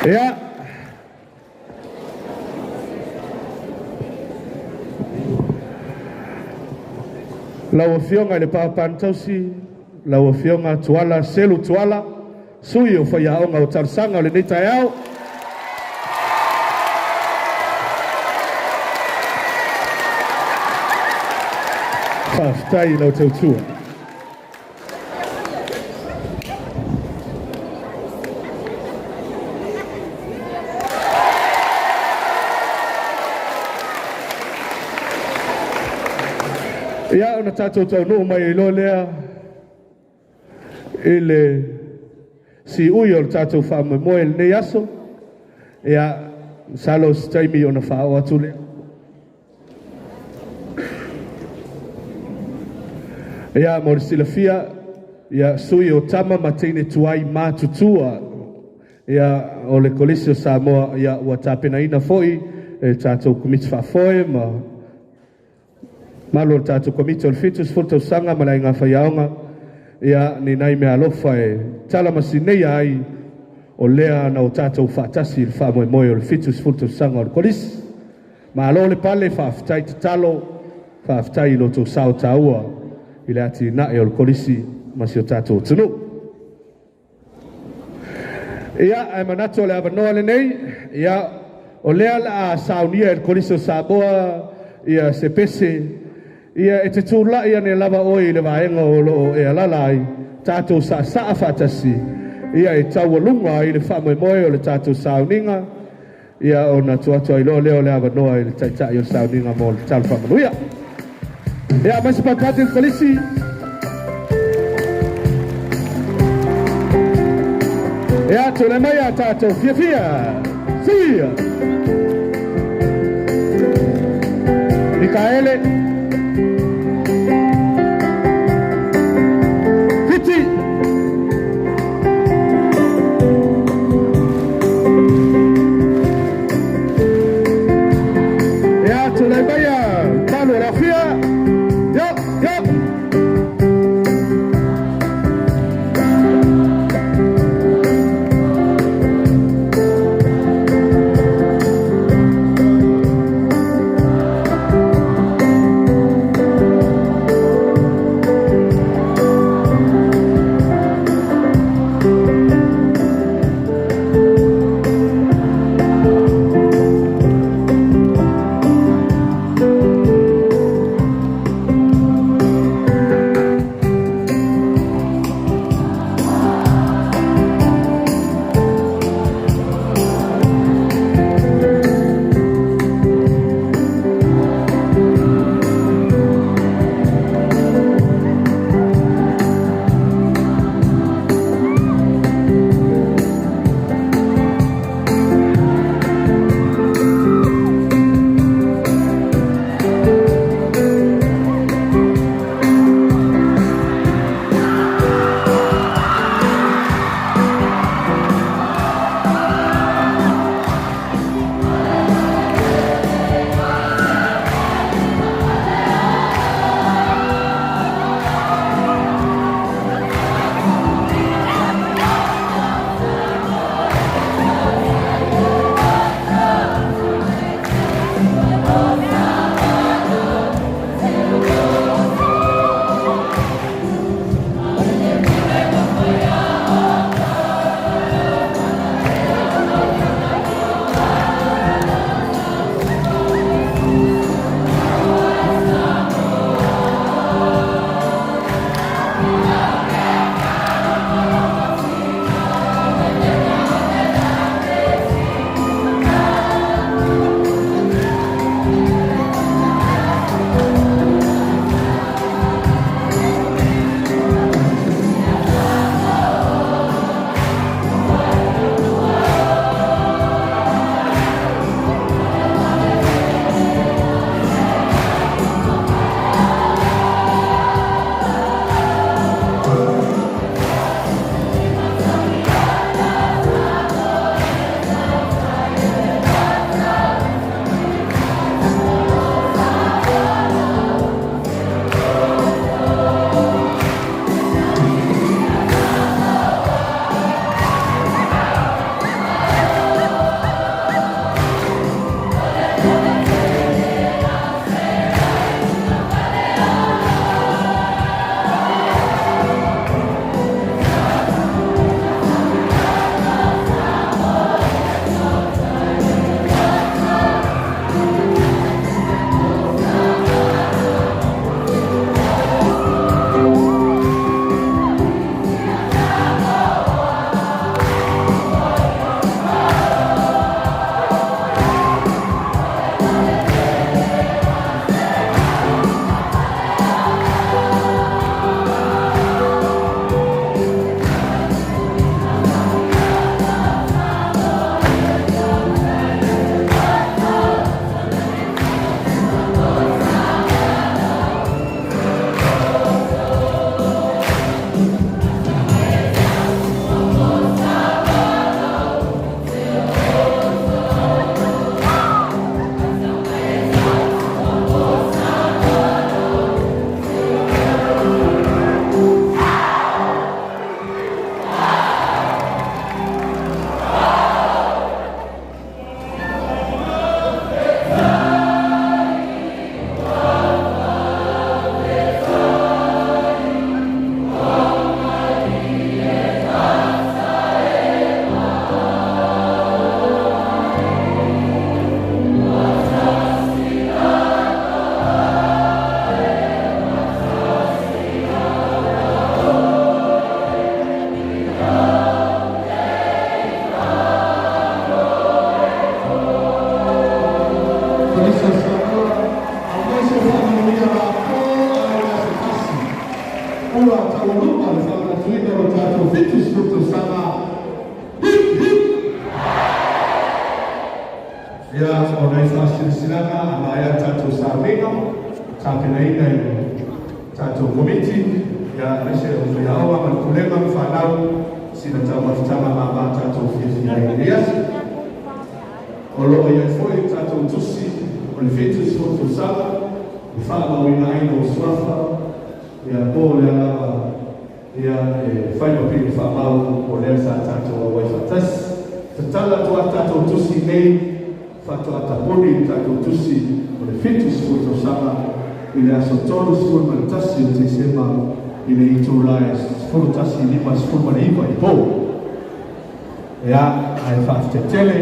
Ia, Lau Afioga i le Papa Tausi, lau Afioga Tuala Selu Tuala, sui o faiaoga o talosaga o lenei taeao. Faafetai i lau tautua. Ia, ona tatou taunuu mai ai loa lea i le siui o le tatou faamoemoe i lenei aso. Ia, masalo o se taimi ona faaoo atu lea. Ia, mo le silafia, ia, sui o tama ma teine tuai matutua, ia, o le Kolisi o Samoa, ia, ua tapenaina foi e le tatou Komiti Faafoe ma Malo o le tatou Komiti o le 70 tausaga ma le aiga faiaoga, ia ni nai meaalofa e talamasinei ai o lea na o tatou faatasi i le faamoemoe o le 70 tausaga o le Kolisi. Malo le pale, faafetai tatalo, faafetai i lo outou sao taua i le atinae o le Kolisi ma si o tatou atunuu. Ia, ae manatu o le avanoa lenei, ia, o lea o le a saunia e le Kolisi o Samoa ia se pese, ia e te tulai ane lava oe i le vaega o lo o e alala ai, tatou saasaa faatasi, ia e taualuga ai le faamoemoe o le tatou sauniga, ia ona tuu atu ai loa lea o le avanoa i le taitai o le sauniga mo le tatalo faamanuia. Ia, mai se papati le Kolisi. Ia, tulai mai a tatou fiafia. Sia! Mikaele. Fiti! Ia, tulai mai a Malu o le Afia. Yo, yo! Ua taualuga le faamanatuina o le tatou 70 tausaga. Hip hip! Ia, o nai faasilasilaga a maea tatou sauniga, tapenaina e le tatou Komiti, ia, aemaise o faiaoga ma le pulega ma fanau, sina taumafataga mama tatou fiafia ai i lenei aso. O lo o i ai foi le tatou tusi o le 70 tausaga e faamauina ai lou suafa, ia, po o le a lava, ia, e fai ma pili faamau o lea sa tatou auai faatasi. Tatala atu a tatou tusi nei, faatoa tapuni le tatou tusi o le 70 tausaga i le aso 31 o Tesema i le itula e 11:59 i le po. Ia, ae faafetai tele,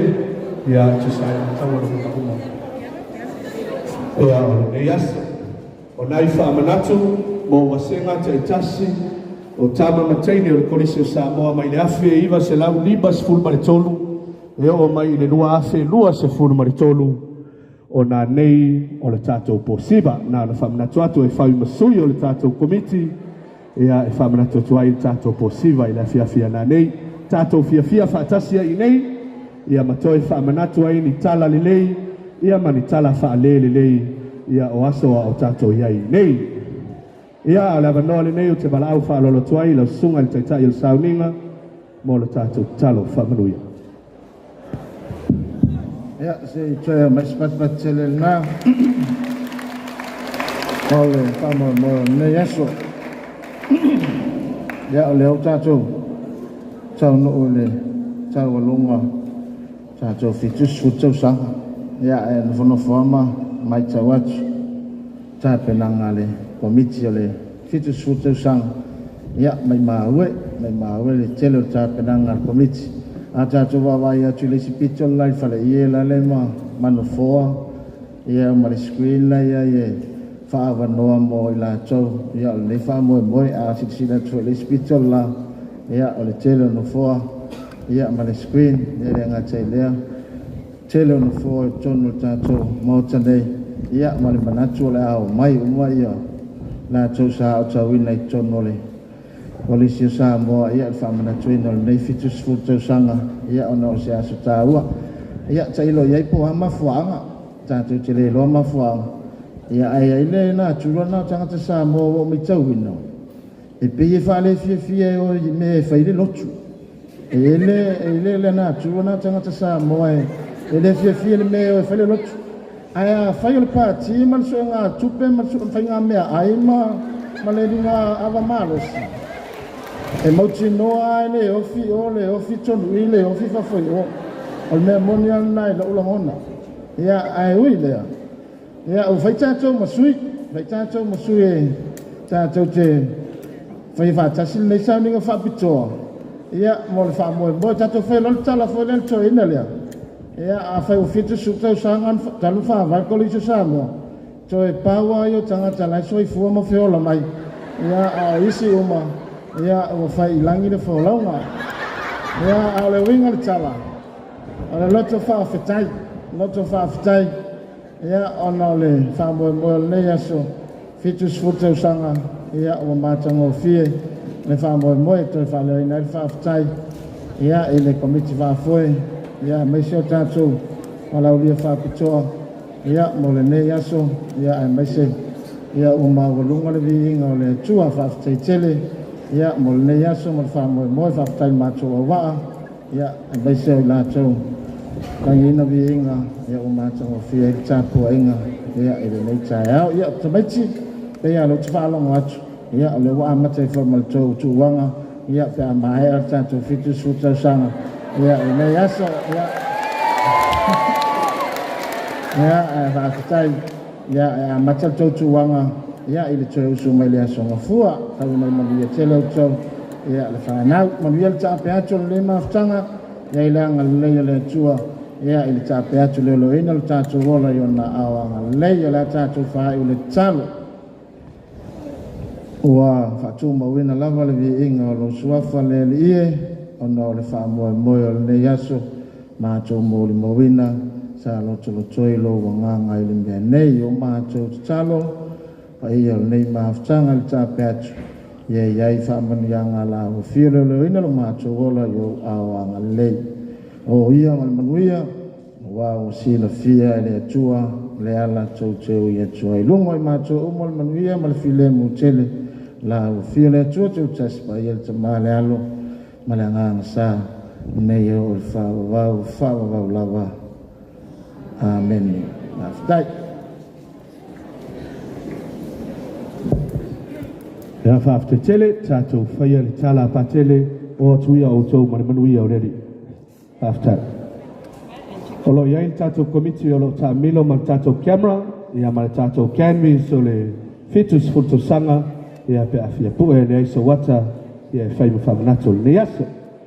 ia, tusa ai ma taualuga uma, ia, o lenei aso. O nai faamanatu mo vasega taitasi o tama ma teine o le Kolisi o Samoa mai le 1953 e oo mai i le 2023 o nanei o le tatou posiva. Na ona faamanatu atu e fai ma sui o le tatou Komiti, ia, e faamanatu atu ai le tatou posiva i le afiafi a nanei. Tatou fiafia faatasi ai i nei, ia, ma toe faamanatu ai ni tala lelei, ia, ma ni tala faalē lelei, ia, o aso a o tatou i ai nei. Ia, o le avanoa lenei ou te valaau faaaloalo atu ai lau susuga i le Taitai o le sauniga mo le tatou tatalo faamanuia. Ia, se i toe mai se patipati tele lena o le faamoemoe o lenei aso. Ia, o lea ua tatou taunuu i le taualuga tatou 70 tausaga. Ia, e nofonofo lava ma matau atu tapenaga a le Komiti o le 70 tausaga. Ia, maimau e, maimau e le tele o le tapenaga a le Komiti. A tatou vaavaai atu i le isi pito le la i faleie la le ma manofoa, ia, ma le screen la ia e faaavanoa mo i latou, ia, o lenei faamoemoe. A silasila atu foi i le isi pito le la, ia, o le tele o nofoa, ia, ma le screen, ia, le gata i lea, tele o nofoa i totonu o le tatou maota nei, ia, ma le manatu o le a omai uma ia latou sa aotauina i totonu o le Kolisi o Samoa, ia, le faamanatuina o lenei 70 tausaga, ia, ona o se aso taua. Ia, tailo i ai po o a mafuaaga, tatou te le iloa mafuaaga, ia, ae ai le natura lena o tagata Samoa ua ou matauina, e pei e faalefiafia e o i mea e fai le lotu. E le e le le natura lena o tagata Samoa e le fiafia le mea e o e fai le lotu. Ae a fai o le pati ma le suega tupe ma le faiga mea ai ma le liga ava malosi, e mautinoa e le ofi o le ofi tonu i le ofi fafo i o. O le mea moni lava lena i lou lagona. Ia, ae ui lea, ia, ua fai tatou ma sui, fai tatou ma sui e tatou te fai faatasi lenei sauniga faapitoa, ia, mo le faamoemoe. Tatou fai loa le tala foi lea le toeaina lea. Ia, a fai ua 70 tausaga talu faavae le Kolisi o Samoa, toe pau lava ia o tagata la e soifua ma feola mai. Ia, a o isi uma, ia, ua fai i lagi le folauga. Ia, a o le uiga o le tala, o le loto faafetai, loto faafetai, ia, ona o le faamoemoe o lenei aso, 70 tausaga, ia, ua matagofie le faamoemoe, toe faaleoina ai le faafetai, ia, i le Komiti faafoe, ia, aemaise o tatou malaulia faapitoa, ia, mo lenei aso, ia, aemaise, ia, ua maualuga le viiga o le Atua. Faafetai tele, ia, mo lenei aso ma le faamoemoe. Faafetai i le matou auvaa, ia, aemaise o i latou lagiina viiga, ia, ua matagofie ai le tapuaiga, ia, i lenei taeao. Ia, tamaiti, pei lava o lea ou te faalogo atu, ia, o lea ua amata ai foi ma le tou tuuaga, ia, pe a maea le tatou 70 tausaga, ia, i lenei aso, ia. Ia, ae faafetai, ia, e amata le tou tuuaga, ia, i le toe usu mai le aso Gafua. Tau mai manuia tele outou, ia, le fanau. Manuia le taape atu o lenei mafutaga, ia, i le agalelei o le Atua, ia, i le taape atu leoloina le tatou ola i ona ao agalelei. O le a tatou faaiu le tatalo. Ua faatumauina lava le viiga o lou suafa le Alii e, ona o le faamoemoe o lenei aso, matou molimauina sa lotolotoi lou agaga i le mea nei. O matou tatalo paia o lenei mafutaga le taape atu, Ia i ai faamanuiaga alafofia leoleoina lo matou ola i ou aao agalelei. O ia ma le manuia, aua ua silafia e le Atua le ala tou te ui atu ai. Luga o i matou uma le manuia ma le filemu tele, la ua fia le Atua Teutasi Paia, le Tama, le Alo ma le Agaga Sa, nei e oo i le faavavau, faavavau lava. Amene. Faafetai. Ia faafetai tele, tatou faia le tala a Patele o atu ia outou ma le manuia o le Alii. Faafetai. O lo o i ai le tatou komiti o lo o taamilo ma le tatou camera ia ma le tatou canvas o le 70 tausaga ia pe a fia pue leai se uata ia e fai ma faamanatu o lenei aso.